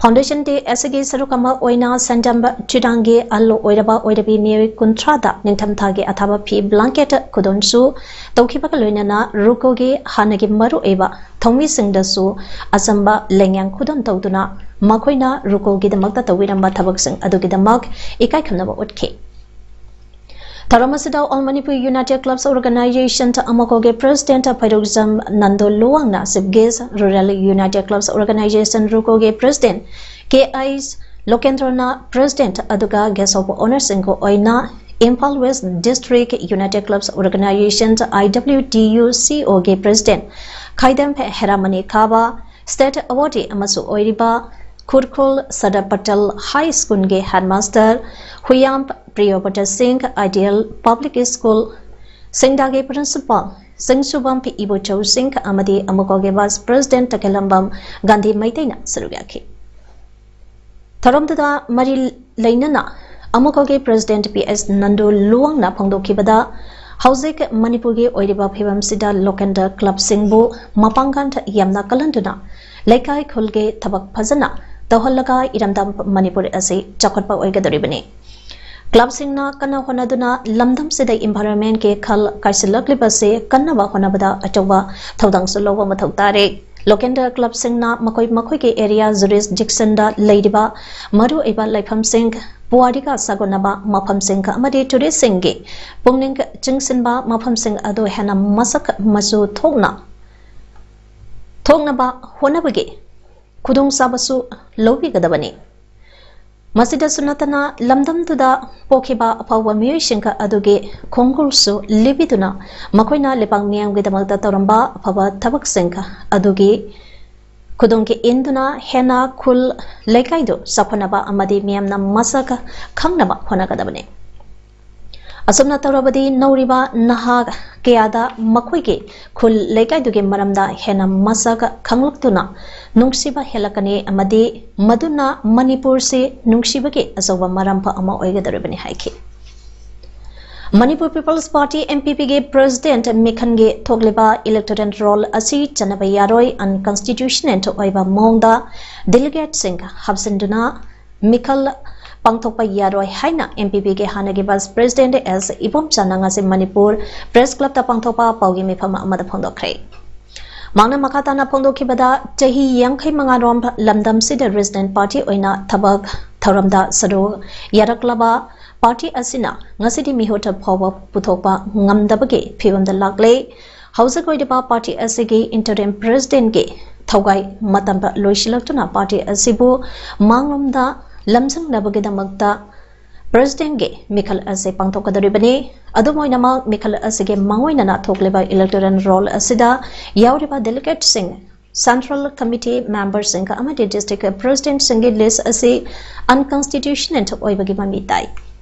ꯐꯥꯎꯟꯗꯦꯁꯟ ꯗꯦ ꯑꯁꯤꯒꯤ ꯁꯔꯨꯛ ꯑꯃ ꯑꯣꯏꯅ ꯁꯦꯟꯖꯝ ꯆꯤꯔꯥꯡꯒꯤ ꯑꯍꯜ ꯑꯣꯏꯔꯕ ꯑꯣꯏꯔꯕꯤ ꯃꯤꯑꯣꯏ ꯀꯨꯟꯊ꯭ꯔꯥꯗ ꯅꯤꯡꯊꯝꯊꯥꯒꯤ ꯑꯊꯥꯕ ꯐꯤ ꯕ꯭ꯂꯥꯡꯀꯦꯠ ꯈꯨꯗꯣꯟꯁꯨ ꯇꯧꯈꯤꯕꯒ ꯂꯣꯏꯅꯅ ꯔꯨꯀꯣꯒꯤ ꯍꯥꯟꯅꯒꯤ ꯃꯔꯨꯑꯣꯏꯕ ꯊꯧꯃꯤꯁꯤꯡꯗꯁꯨ ꯑꯆꯝꯕ ꯂꯦꯡꯌꯥꯟ ꯈꯨꯗꯣꯟ ꯇꯧꯗꯨꯅ ꯃꯈꯣꯏꯅ ꯔꯨꯀꯣꯒꯤꯗꯃꯛꯇ ꯇꯧꯕꯤꯔꯝꯕ ꯊꯕꯛꯁꯤꯡ ꯑꯗꯨꯒꯤꯗꯃꯛ ꯏꯀꯥꯏ ꯈꯨꯝꯅꯕ ꯎꯠꯈꯤ꯫ ꯊꯧꯔꯝ ꯑꯁꯤꯗ All Manipur United Clubs Organization, ꯑꯃꯀꯣꯒꯤ ꯄ꯭ꯔꯦꯁꯤꯗꯦꯟꯠ ꯐꯩꯔꯨꯛꯖꯝ ꯅꯟꯗꯣ ꯂꯨꯋꯥꯡꯅ chief guest, rural united clubs organization, ꯔꯨꯀꯣꯒꯤ ꯄ꯭ꯔꯦꯁꯤꯗꯦꯟꯠ ꯀꯦ ꯑꯩꯆ ꯂꯣꯀꯦꯟꯗ꯭ꯔꯣꯅ ꯄ꯭ꯔꯦꯁꯤꯗꯦꯟꯠ, ꯑꯗꯨꯒ ꯒꯦꯁ꯭ꯠ ꯑꯣꯐ ꯑꯣꯅꯔꯁꯤꯡꯒꯤ ꯑꯣꯏꯅ Imphal west district united clubs organization, I W T U C ꯑꯣꯒꯤ ꯄ꯭ꯔꯦꯁꯤꯗꯦꯟꯠ ꯈꯥꯏꯗꯦꯝ ꯍꯦꯔꯥꯃꯅꯤ ꯈꯥꯕ, ꯁ꯭ꯇꯦꯠ ꯑꯦꯋꯥꯔꯗꯤ ꯑꯃꯁꯨ ꯑꯣꯏꯔꯤꯕ ꯈꯨꯔꯈꯨꯜ ꯁꯔꯗꯥꯔ ꯄꯇꯦꯜ ꯍꯥꯏ ꯁ꯭ꯀꯨꯜꯒꯤ ꯍꯦꯗꯃꯥꯁꯇꯔ ꯍꯨꯌꯥꯝ ꯄ꯭ꯔꯤꯌꯣꯕ꯭ꯔꯇ ꯁꯤꯡ, ideal public school ꯁꯤꯡꯗꯥꯒꯤ principal ꯁꯤꯡꯁꯨꯕꯝ Ibochou ꯁꯤꯡ ꯑꯃꯗꯤ ꯑꯃꯀꯣꯒꯤ ꯚꯥꯏꯁ ꯄ꯭ꯔꯦꯁꯤꯗꯦꯟꯠ ꯇꯈꯦꯜꯂꯝꯕꯝ ꯒꯥꯟꯙꯤ ꯃꯩꯇꯩꯅ ꯁꯔꯨꯛ ꯌꯥꯈꯤ꯫ ꯊꯧꯔꯝꯗꯨꯗ ꯃꯔꯤ ꯂꯩꯅꯅ ꯑꯃꯀꯣꯒꯤ ꯄ꯭ꯔꯦꯁꯤꯗꯦꯟꯠ ꯄꯤ ꯑꯦꯁ ꯅꯟꯗꯨ ꯂꯨꯋꯥꯡꯅ ꯐꯣꯡꯗꯣꯛꯈꯤꯕꯗ, ꯍꯧꯖꯤꯛ ꯃꯅꯤꯄꯨꯔꯒꯤ ꯑꯣꯏꯔꯤꯕ ꯐꯤꯕꯝꯁꯤꯗ ꯂꯣꯀꯦꯟꯗꯔ ꯀ꯭ꯂꯕꯁꯤꯡꯕꯨ ꯃꯄꯥꯡꯒꯜ ꯌꯥꯝꯅ ꯀꯜꯍꯟꯗꯨꯅ ꯂꯩꯀꯥꯏ ꯈꯨꯜꯒꯤ ꯊꯕꯛ ꯐꯖꯅ ꯇꯧꯍꯜꯂꯒ ꯏꯔꯝꯗꯝ ꯃꯅꯤꯄꯨꯔ ꯑꯁꯤ ꯆꯥꯎꯈꯠꯄ ꯑꯣꯏꯒꯗꯧꯔꯤꯕꯅꯤ꯫ ꯀ꯭ꯂꯕꯁꯤꯡꯅ ꯀꯟꯅ ꯍꯣꯠꯅꯗꯨꯅ ꯂꯝꯗꯝꯁꯤꯗ ꯏꯟꯚꯥꯏꯔꯣꯟꯃꯦꯟꯒꯤ ꯈꯜ ꯀꯥꯏꯁꯤꯜꯂꯛꯂꯤꯕꯁꯤ ꯀꯟꯅꯕ ꯍꯣꯠꯅꯕꯗ ꯑꯆꯧꯕ ꯊꯧꯗꯥꯡꯁꯨ ꯂꯧꯕ ꯃꯊꯧ ꯇꯥꯔꯦ꯫ ꯂꯣꯀꯦꯟꯗꯔ ꯀ꯭ꯂꯕꯁꯤꯡꯅ ꯃꯈꯣꯏ ꯃꯈꯣꯏꯒꯤ ꯑꯦꯔꯤꯌꯥ ꯖꯨꯔꯤꯁꯗꯤꯛꯁꯟꯗ ꯂꯩꯔꯤꯕ ꯃꯔꯨꯑꯣꯏꯕ ꯂꯩꯐꯝꯁꯤꯡ, ꯄꯨꯋꯥꯔꯤꯒ ꯁꯥꯒꯣꯟꯅꯕ ꯃꯐꯝꯁꯤꯡ ꯑꯃꯗꯤ ꯇꯨꯔꯤꯁꯁꯤꯡꯒꯤ ꯄꯨꯛꯅꯤꯡ ꯆꯤꯡꯁꯤꯟꯕ ꯃꯐꯝꯁꯤꯡ ꯑꯗꯨ ꯍꯦꯟꯅ ꯃꯁꯛ ꯃꯆꯨ ꯊꯣꯛꯅ ꯊꯣꯛꯅꯕ ꯍꯣꯠꯅꯕꯒꯤ ꯈꯨꯗꯣꯡꯆꯥꯕꯁꯨ ꯂꯧꯕꯤꯒꯗꯕꯅꯤ꯫ ꯃꯁꯤꯗꯁꯨ ꯅꯠꯇꯅ ꯂꯝꯗꯝꯗꯨꯗ ꯄꯣꯛꯈꯤꯕ ꯑꯐꯥꯎꯕ ꯃꯤꯑꯣꯏꯁꯤꯡ ꯑꯗꯨꯒꯤ ꯈꯣꯡꯒꯨꯜꯁꯨ ꯂꯤꯕꯤꯗꯨꯅ ꯃꯈꯣꯏꯅ ꯂꯩꯕꯥꯛ ꯃꯤꯌꯥꯝꯒꯤꯗꯃꯛꯇ ꯇꯧꯔꯝꯕ ꯑꯐꯕ ꯊꯕꯛꯁꯤꯡ ꯑꯗꯨꯒꯤ ꯈꯨꯗꯣꯡꯒꯤ ꯏꯟꯗꯨꯅ ꯍꯦꯟꯅ ꯈꯨꯜ ꯂꯩꯀꯥꯏꯗꯨ ꯆꯥꯎꯈꯠꯅꯕ ꯑꯃꯗꯤ ꯃꯤꯌꯥꯝꯅ ꯃꯁꯛ ꯈꯪꯅꯕ ꯍꯣꯠꯅꯒꯗꯕꯅꯤ꯫ ꯑꯁꯨꯝꯅ ꯇꯧꯔꯕꯗꯤ ꯅꯧꯔꯤꯕ ꯅꯍꯥ ꯀꯌꯥꯗ ꯃꯈꯣꯏꯒꯤ ꯈꯨꯜ ꯂꯩꯀꯥꯏꯗꯨꯒꯤ ꯃꯔꯝꯗ ꯍꯦꯟꯅ ꯃꯁꯛ ꯈꯪꯂꯛꯇꯨꯅ ꯅꯨꯡꯁꯤꯕ ꯍꯦꯜꯂꯛꯀꯅꯤ ꯑꯃꯗꯤ ꯃꯗꯨꯅ ꯃꯅꯤꯄꯨꯔꯁꯤ ꯅꯨꯡꯁꯤꯕꯒꯤ ꯑꯆꯧꯕ ꯃꯔꯝ ꯑꯃ ꯑꯣꯏꯒꯗꯧꯔꯤꯕꯅꯤ ꯍꯥꯏꯈꯤ꯫ ꯃꯅꯤꯄꯨꯔ ꯄꯤꯄꯜꯁ ꯄꯥꯔꯇꯤ, MPPꯒꯤ president ꯃꯤꯈꯜꯒꯤ ꯊꯣꯛꯂꯤꯕ electoral roll ꯑꯁꯤ ꯆꯠꯅꯕ ꯌꯥꯔꯣꯏ, unconstitutional ꯑꯣꯏꯕ ꯃꯑꯣꯡꯗ delegateꯁꯤꯡ ꯍꯥꯞꯆꯤꯟꯗꯨꯅ ꯃꯤꯈꯜ ꯄꯥꯡꯊꯣꯛꯄ ꯌꯥꯔꯣꯏ ꯍꯥꯏꯅ MPPꯒꯤ ꯍꯥꯟꯅꯒꯤ vice president ꯑꯦꯁ ꯏꯕꯣꯝꯆꯥꯅ ꯉꯁꯤ ꯃꯅꯤꯄꯨꯔ press clubꯇ ꯄꯥꯡꯊꯣꯛꯄ ꯄꯥꯎꯒꯤ ꯃꯤꯐꯝ ꯑꯃꯗ ꯐꯣꯡꯗꯣꯛꯈ꯭ꯔꯦ꯫ ꯃꯍꯥꯛꯅ ꯃꯈꯥ ꯇꯥꯅ ꯐꯣꯡꯗꯣꯛꯈꯤꯕꯗ, ꯆꯍꯤ ꯌꯥꯡꯈꯩ ꯃꯉꯥ ꯔꯣꯝ ꯂꯝꯗꯝꯁꯤꯗ resident party ꯑꯣꯏꯅ ꯊꯕꯛ ꯊꯧꯔꯝꯗ ꯁꯔꯨꯛ ꯌꯥꯔꯛꯂꯕ party ꯑꯁꯤꯅ ꯉꯁꯤꯗꯤ ꯃꯤꯍꯨꯠ ꯐꯥꯎꯕ ꯄꯨꯊꯣꯛꯄ ꯉꯝꯗꯕꯒꯤ ꯐꯤꯕꯝꯗ ꯂꯥꯛꯂꯦ꯫ ꯍꯧꯖꯤꯛ ꯑꯣꯏꯔꯤꯕ party ꯑꯁꯤꯒꯤ interim presidentꯀꯤ ꯊꯧꯒꯥꯏ ꯃꯇꯝ ꯂꯣꯏꯁꯤꯜꯂꯛꯇꯨꯅ party ꯑꯁꯤꯕꯨ ꯃꯥꯡꯂꯣꯝꯗ ꯂꯝꯖꯤꯡꯅꯕꯒꯤꯗꯃꯛꯇ presidentꯀꯤ ꯃꯤꯈꯜ ꯑꯁꯤ ꯄꯥꯡꯊꯣꯛꯀꯗꯧꯔꯤꯕꯅꯤ꯫ ꯑꯗꯨꯝ ꯑꯣꯏꯅꯃꯛ, ꯃꯤꯈꯜ ꯑꯁꯤꯒꯤ ꯃꯥꯡꯑꯣꯏꯅꯅ ꯊꯣꯛꯂꯤꯕ electoral roll ꯑꯁꯤꯗ ꯌꯥꯎꯔꯤꯕ delegateꯁꯤꯡ, central committee memberꯁꯤꯡ ꯑꯃꯗꯤ district presidentꯁꯤꯡꯒꯤ list ꯑꯁꯤ unconstitutional ꯑꯣꯏꯕꯒꯤ ꯃꯃꯤ ꯇꯥꯏ꯫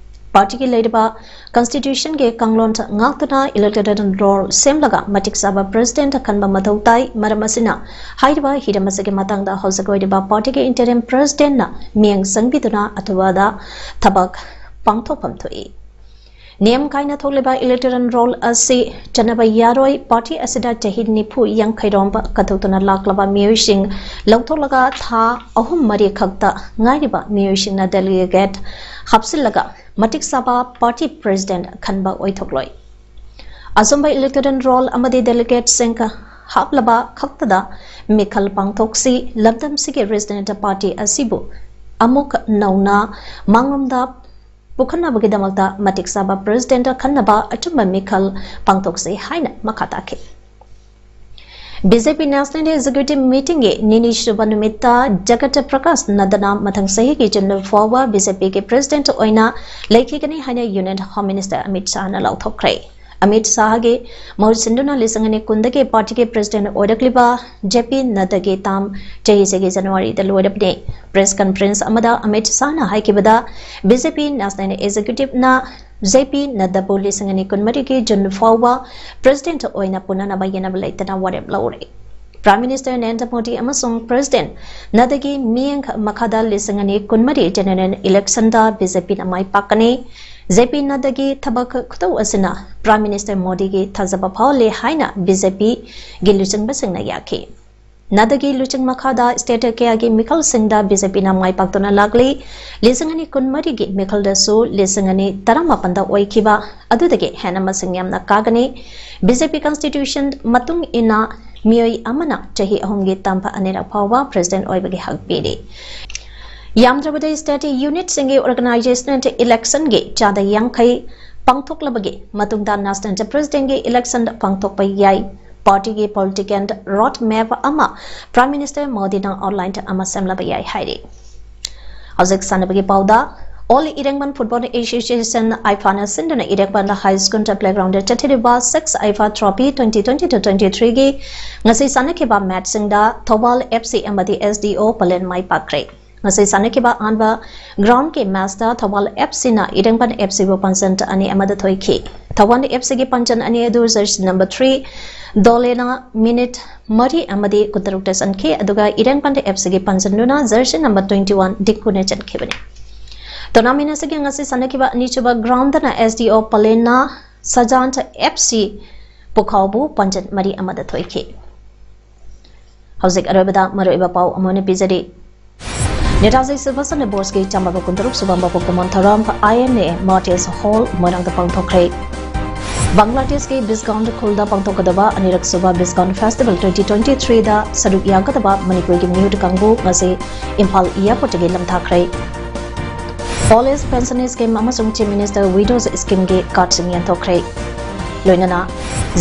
Partyꯒꯤ ꯂꯩꯔꯤꯕ constitutionꯒꯤ ꯀꯥꯡꯂꯣꯟ ꯉꯥꯛꯇꯨꯅ electoral roll ꯁꯦꯝꯂꯒ ꯃꯇꯤꯛ ꯆꯥꯕ president ꯈꯟꯕ ꯃꯊꯧ ꯇꯥꯏ꯫ ꯃꯔꯝ ꯑꯁꯤꯅ ꯍꯥꯏꯔꯤꯕ ꯍꯤꯔꯝ ꯑꯁꯤꯒꯤ ꯃꯇꯥꯡꯗ ꯍꯧꯖꯤꯛ ꯑꯣꯏꯔꯤꯕ partyꯒꯤ interim presidentꯅ ꯃꯤꯠꯌꯦꯡ ꯆꯪꯕꯤꯗꯨꯅ ꯑꯊꯨꯕꯗ ꯊꯕꯛ ꯄꯥꯡꯊꯣꯛꯐꯝ ꯊꯣꯛꯏ꯫ ꯅꯤꯌꯝ ꯀꯥꯏꯅ ꯊꯣꯛꯂꯤꯕ electoral roll ꯑꯁꯤ ꯆꯠꯅꯕ ꯌꯥꯔꯣꯏ꯫ Party ꯑꯁꯤꯗ ꯆꯍꯤ ꯅꯤꯐꯨ ꯌꯥꯡꯈꯩꯔꯣꯝ ꯀꯠꯊꯣꯛꯇꯨꯅ ꯂꯥꯛꯂꯕ ꯃꯤꯑꯣꯏꯁꯤꯡ ꯂꯧꯊꯣꯛꯂꯒ ꯊꯥ ꯑꯍꯨꯝ ꯃꯔꯤ ꯈꯛꯇ ꯉꯥꯏꯔꯤꯕ ꯃꯤꯑꯣꯏꯁꯤꯡꯅ delegate ꯍꯥꯞꯆꯤꯜꯂꯒ ꯃꯇꯤꯛ ꯆꯥꯕ party president ꯈꯟꯕ ꯑꯣꯏꯊꯣꯛꯂꯣꯏ꯫ ꯑꯆꯨꯝꯕ electoral roll ꯑꯃꯗꯤ delegateꯁꯤꯡ ꯍꯥꯞꯂꯕ ꯈꯛꯇꯗ ꯃꯤꯈꯜ ꯄꯥꯡꯊꯣꯛꯁꯤ꯫ ꯂꯝꯗꯝꯁꯤꯒꯤ resident party ꯑꯁꯤꯕꯨ ꯑꯃꯨꯛ ꯅꯧꯅ ꯃꯥꯡꯂꯣꯝꯗ ꯄꯨꯈꯠꯅꯕꯒꯤꯗꯃꯛꯇ ꯃꯇꯤꯛ ꯆꯥꯕ president ꯈꯟꯅꯕ ꯑꯆꯨꯝꯕ ꯃꯤꯈꯜ ꯄꯥꯡꯊꯣꯛꯁꯤ ꯍꯥꯏꯅ ꯃꯈꯥ ꯇꯥꯈꯤ꯫ BJP National Executive Meetingꯒꯤ ꯅꯤꯅꯤꯁꯨꯕ ꯅꯨꯃꯤꯠꯇ ꯖꯒꯠ ꯄ꯭ꯔꯀꯥꯁ ꯅꯗ꯭ꯗꯥꯅ ꯃꯊꯪ ꯆꯍꯤꯒꯤ ꯖꯨꯟ ꯐꯥꯎꯕ BJPꯒꯤ President ꯑꯣꯏꯅ ꯂꯩꯈꯤꯒꯅꯤ ꯍꯥꯏꯅ Union Home Minister ꯑꯃꯤꯠ ꯁꯥꯍꯅ ꯂꯥꯎꯊꯣꯛꯈ꯭ꯔꯦ꯫ ꯑꯃꯤꯠ ꯁꯥꯍꯒꯤ ꯃꯍꯨꯠ ꯁꯤꯟꯗꯨꯅ ꯂꯤꯁꯤꯡ ꯑꯅꯤ ꯀꯨꯟꯗꯒꯤ partyꯒꯤ President ꯑꯣꯏꯔꯛꯂꯤꯕ JP ꯅꯗ꯭ꯗꯥꯒꯤ term ꯆꯍꯤꯁꯤꯒꯤ Januaryꯗ ꯂꯣꯏꯔꯕꯅꯤ꯫ Press conference ꯑꯃꯗ ꯑꯃꯤꯠ ꯁꯥꯍꯅ ꯍꯥꯏꯈꯤꯕꯗ, BJP National Executiveꯅ JP ꯅꯗ꯭ꯗꯥꯕꯨ ꯂꯤꯁꯤꯡ ꯑꯅꯤ ꯀꯨꯟꯃꯔꯤꯒꯤ ꯖꯨꯟ ꯐꯥꯎꯕ President ꯑꯣꯏꯅ ꯄꯨꯟꯅꯅꯕ ꯌꯦꯟꯅꯕ ꯂꯩꯇꯅ ꯋꯥꯔꯦꯞ ꯂꯧꯔꯦ꯫ Prime Minister ꯅꯔꯦꯟꯗ꯭ꯔ ꯃꯣꯗꯤ ꯑꯃꯁꯨꯡ President ꯅꯗ꯭ꯗꯥꯒꯤ ꯃꯤꯠꯌꯦꯡ ꯃꯈꯥꯗ ꯂꯤꯁꯤꯡ ꯑꯅꯤ ꯀꯨꯟꯃꯔꯤ general electionꯗ BJPꯅ ꯃꯥꯏ ꯄꯥꯛꯀꯅꯤ꯫ JP ꯅꯗ꯭ꯗꯥꯒꯤ ꯊꯕꯛ ꯈꯨꯇꯧ ꯑꯁꯤꯅ Prime Minister ꯃꯣꯗꯤꯒꯤ ꯊꯥꯖꯕ ꯐꯥꯎꯍꯜꯂꯦ ꯍꯥꯏꯅ BJPꯒꯤ ꯂꯨꯆꯤꯡꯕꯁꯤꯡꯅ ꯌꯥꯈꯤ꯫ ꯅꯗ꯭ꯗꯥꯒꯤ ꯂꯨꯆꯤꯡ ꯃꯈꯥꯗ state ꯀꯌꯥꯒꯤ ꯃꯤꯈꯜꯁꯤꯡꯗ BJPꯅ ꯃꯥꯏ ꯄꯥꯛꯇꯨꯅ ꯂꯥꯛꯂꯤ꯫ ꯂꯤꯁꯤꯡ ꯑꯅꯤ ꯀꯨꯟꯃꯔꯤꯒꯤ ꯃꯤꯈꯜꯗꯁꯨ ꯂꯤꯁꯤꯡ ꯑꯅꯤ ꯇꯔꯥꯃꯥꯄꯟꯗ ꯑꯣꯏꯈꯤꯕ ꯑꯗꯨꯗꯒꯤ ꯍꯦꯟꯅ ꯃꯁꯤꯡ ꯌꯥꯝꯅ ꯀꯥꯒꯅꯤ꯫ BJP constitution ꯃꯇꯨꯡ ꯏꯟꯅ ꯃꯤꯑꯣꯏ ꯑꯃꯅ ꯆꯍꯤ ꯑꯍꯨꯝꯒꯤ term ꯑꯅꯤꯔꯛ ꯐꯥꯎꯕ President ꯑꯣꯏꯕꯒꯤ ꯍꯛ ꯄꯤꯔꯤ꯫ ꯌꯥꯝꯗ꯭ꯔꯕꯗ state unitꯁꯤꯡꯒꯤ organizational electionꯒꯤ ꯆꯥꯗ ꯌꯥꯡꯈꯩ ꯄꯥꯡꯊꯣꯛꯂꯕꯒꯤ ꯃꯇꯨꯡꯗ National Presidentꯒꯤ election ꯄꯥꯡꯊꯣꯛꯄ ꯌꯥꯏ꯫ Partyꯒꯤ political road map ꯑꯃ Prime Minister ꯃꯣꯗꯤꯅ outline ꯑꯃ ꯁꯦꯝꯂꯕ ꯌꯥꯏ ꯍꯥꯏꯔꯤ꯫ ꯍꯧꯖꯤꯛ ꯁꯥꯟꯅꯕꯒꯤ ꯄꯥꯎꯗ, All ꯏꯔꯦꯡꯕꯟ Football Association, IFAꯅ ꯁꯤꯟꯗꯨꯅ ꯏꯔꯦꯡꯕꯟ High School playgroundꯗ ꯆꯠꯊꯔꯤꯕ six IFA Trophy twenty twenty-two twenty-threeꯒꯤ ꯉꯁꯤ ꯁꯥꯟꯅꯈꯤꯕ matchꯁꯤꯡꯗ ꯊꯧꯕꯥꯜ FC ꯑꯃꯗꯤ SDO ꯄꯂꯦꯟ ꯃꯥꯏ ꯄꯥꯛꯈ꯭ꯔꯦ꯫ ꯉꯁꯤ ꯁꯥꯟꯅꯈꯤꯕ ꯑꯍꯥꯟꯕ groundꯀꯤ matchꯇ ꯊꯧꯕꯥꯜ FCꯅ ꯏꯔꯦꯡꯕꯟ FCꯕꯨ ꯄꯥꯟꯖꯟ ꯑꯅꯤ ꯑꯃꯗ ꯊꯣꯏꯈꯤ꯫ ꯊꯧꯕꯥꯜ FCꯒꯤ ꯄꯥꯟꯖꯟ ꯑꯅꯤ ꯑꯗꯨ jersey number three ꯗꯣꯂꯦꯅ minute ꯃꯔꯤ ꯑꯃꯗꯤ ꯀꯨꯟꯇꯔꯨꯛꯇ ꯆꯟꯈꯤ, ꯑꯗꯨꯒ ꯏꯔꯦꯡꯕꯟ FCꯒꯤ ꯄꯥꯟꯖꯟꯗꯨꯅ jersey number twenty one ꯗꯤꯡꯀꯨꯅ ꯆꯟꯈꯤꯕꯅꯤ꯫ Tournament ꯑꯁꯤꯒꯤ ꯉꯁꯤ ꯁꯥꯟꯅꯈꯤꯕ ꯑꯅꯤꯁꯨꯕ groundꯗꯅ SDO ꯄꯂꯦꯟꯅ ꯁꯖꯥꯟ FC ꯄꯨꯈꯥꯎꯕꯨ ꯄꯥꯟꯖꯟ ꯃꯔꯤ ꯑꯃꯗ ꯊꯣꯏꯈꯤ꯫ ꯍꯧꯖꯤꯛ ꯑꯔꯣꯏꯕꯗ ꯃꯔꯨꯑꯣꯏꯕ ꯄꯥꯎ ꯑꯃꯨꯛ ꯍꯟꯅ ꯄꯤꯖꯔꯤ꯫ ꯅꯦꯇꯥꯖꯤ ꯁꯨꯚꯥꯁ ꯆꯟꯗ꯭ꯔ ꯕꯣꯁꯀꯤ ꯆꯥꯝꯃꯒ ꯀꯨꯟꯇꯔꯨꯛ ꯁꯨꯕ ꯃꯄꯣꯛ ꯀꯨꯝꯑꯣꯟ ꯊꯧꯔꯝ INA Martyrs Hall ꯃꯣꯏꯔꯥꯡꯗ ꯄꯥꯡꯊꯣꯛꯈ꯭ꯔꯦ꯫ ꯕꯪꯒ꯭ꯂꯥꯗꯦꯁꯀꯤ ꯕꯤꯁꯒꯥꯎꯟ ꯈꯨꯜꯗ ꯄꯥꯡꯊꯣꯛꯀꯗꯕ ꯑꯅꯤꯔꯛ ꯁꯨꯕ ꯕꯤꯁꯒꯥꯎꯟ Festival twenty twenty-threeꯗ ꯁꯔꯨꯛ ꯌꯥꯒꯗꯕ ꯃꯅꯤꯄꯨꯔꯒꯤ ꯃꯤꯍꯨꯠ ꯀꯥꯡꯕꯨ ꯉꯁꯤ Imphal airportꯇꯒꯤ ꯂꯝꯊꯥꯈ꯭ꯔꯦ꯫ Old Age Pension Scheme ꯑꯃꯁꯨꯡ Chief Minister Widows Schemeꯒꯤ cardꯁꯤꯡ ꯌꯦꯟꯊꯣꯛꯈ꯭ꯔꯦ꯫ ꯂꯣꯏꯅꯅ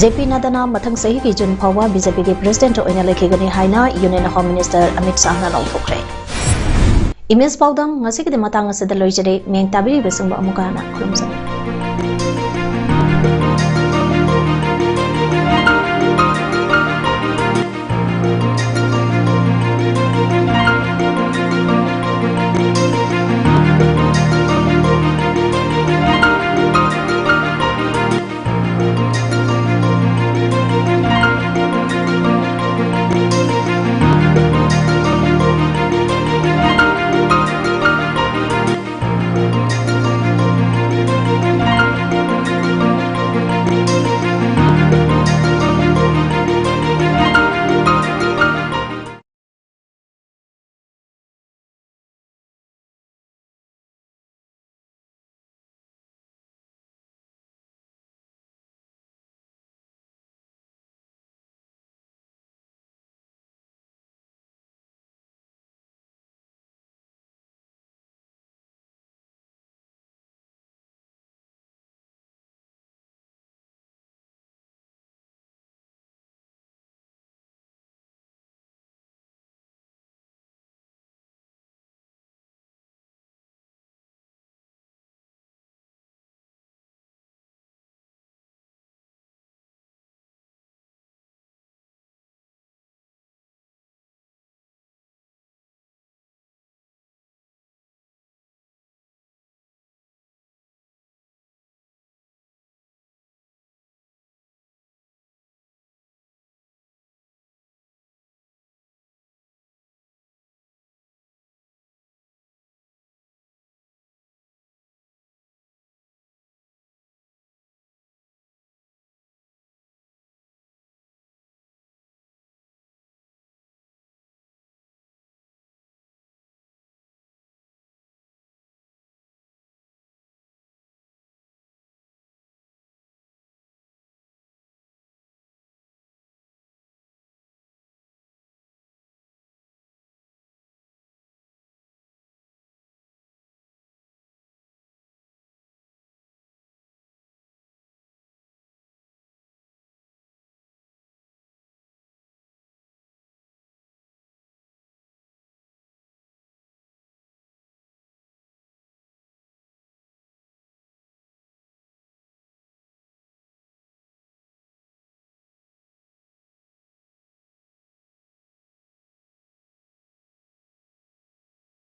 ꯖꯦ ꯄꯤ ꯅꯗꯥꯅ ꯃꯊꯪ ꯆꯍꯤꯒꯤ ꯖꯨꯟ ꯐꯥꯎꯕ ꯕꯤ ꯖꯦ ꯄꯤꯒꯤ ꯄ꯭ꯔꯦꯁꯤꯗꯦꯟꯠ ꯑꯣꯏꯅ ꯂꯩꯈꯤꯒꯅꯤ ꯍꯥꯏꯅ ꯌꯨꯅꯤꯌꯟ ꯍꯣꯝ ꯃꯤꯅꯤꯁꯇꯔ ꯑꯃꯤꯠ ꯁꯥꯍꯅ ꯂꯥꯎꯊꯣꯛꯈ꯭ꯔꯦ꯫ ꯏꯃꯦꯖ ꯄꯥꯎꯗꯝ ꯉꯁꯤꯒꯤꯗꯤ ꯃꯇꯥꯡ ꯑꯁꯤꯗ ꯂꯣꯏꯖꯔꯦ꯫ ꯃꯤꯌꯦꯡ ꯇꯥꯕꯤꯔꯤꯕꯁꯤꯡꯕꯨ ꯑꯃꯨꯛꯀ ꯍꯟꯅ ꯈꯨꯔꯨꯝꯖꯔꯤ꯫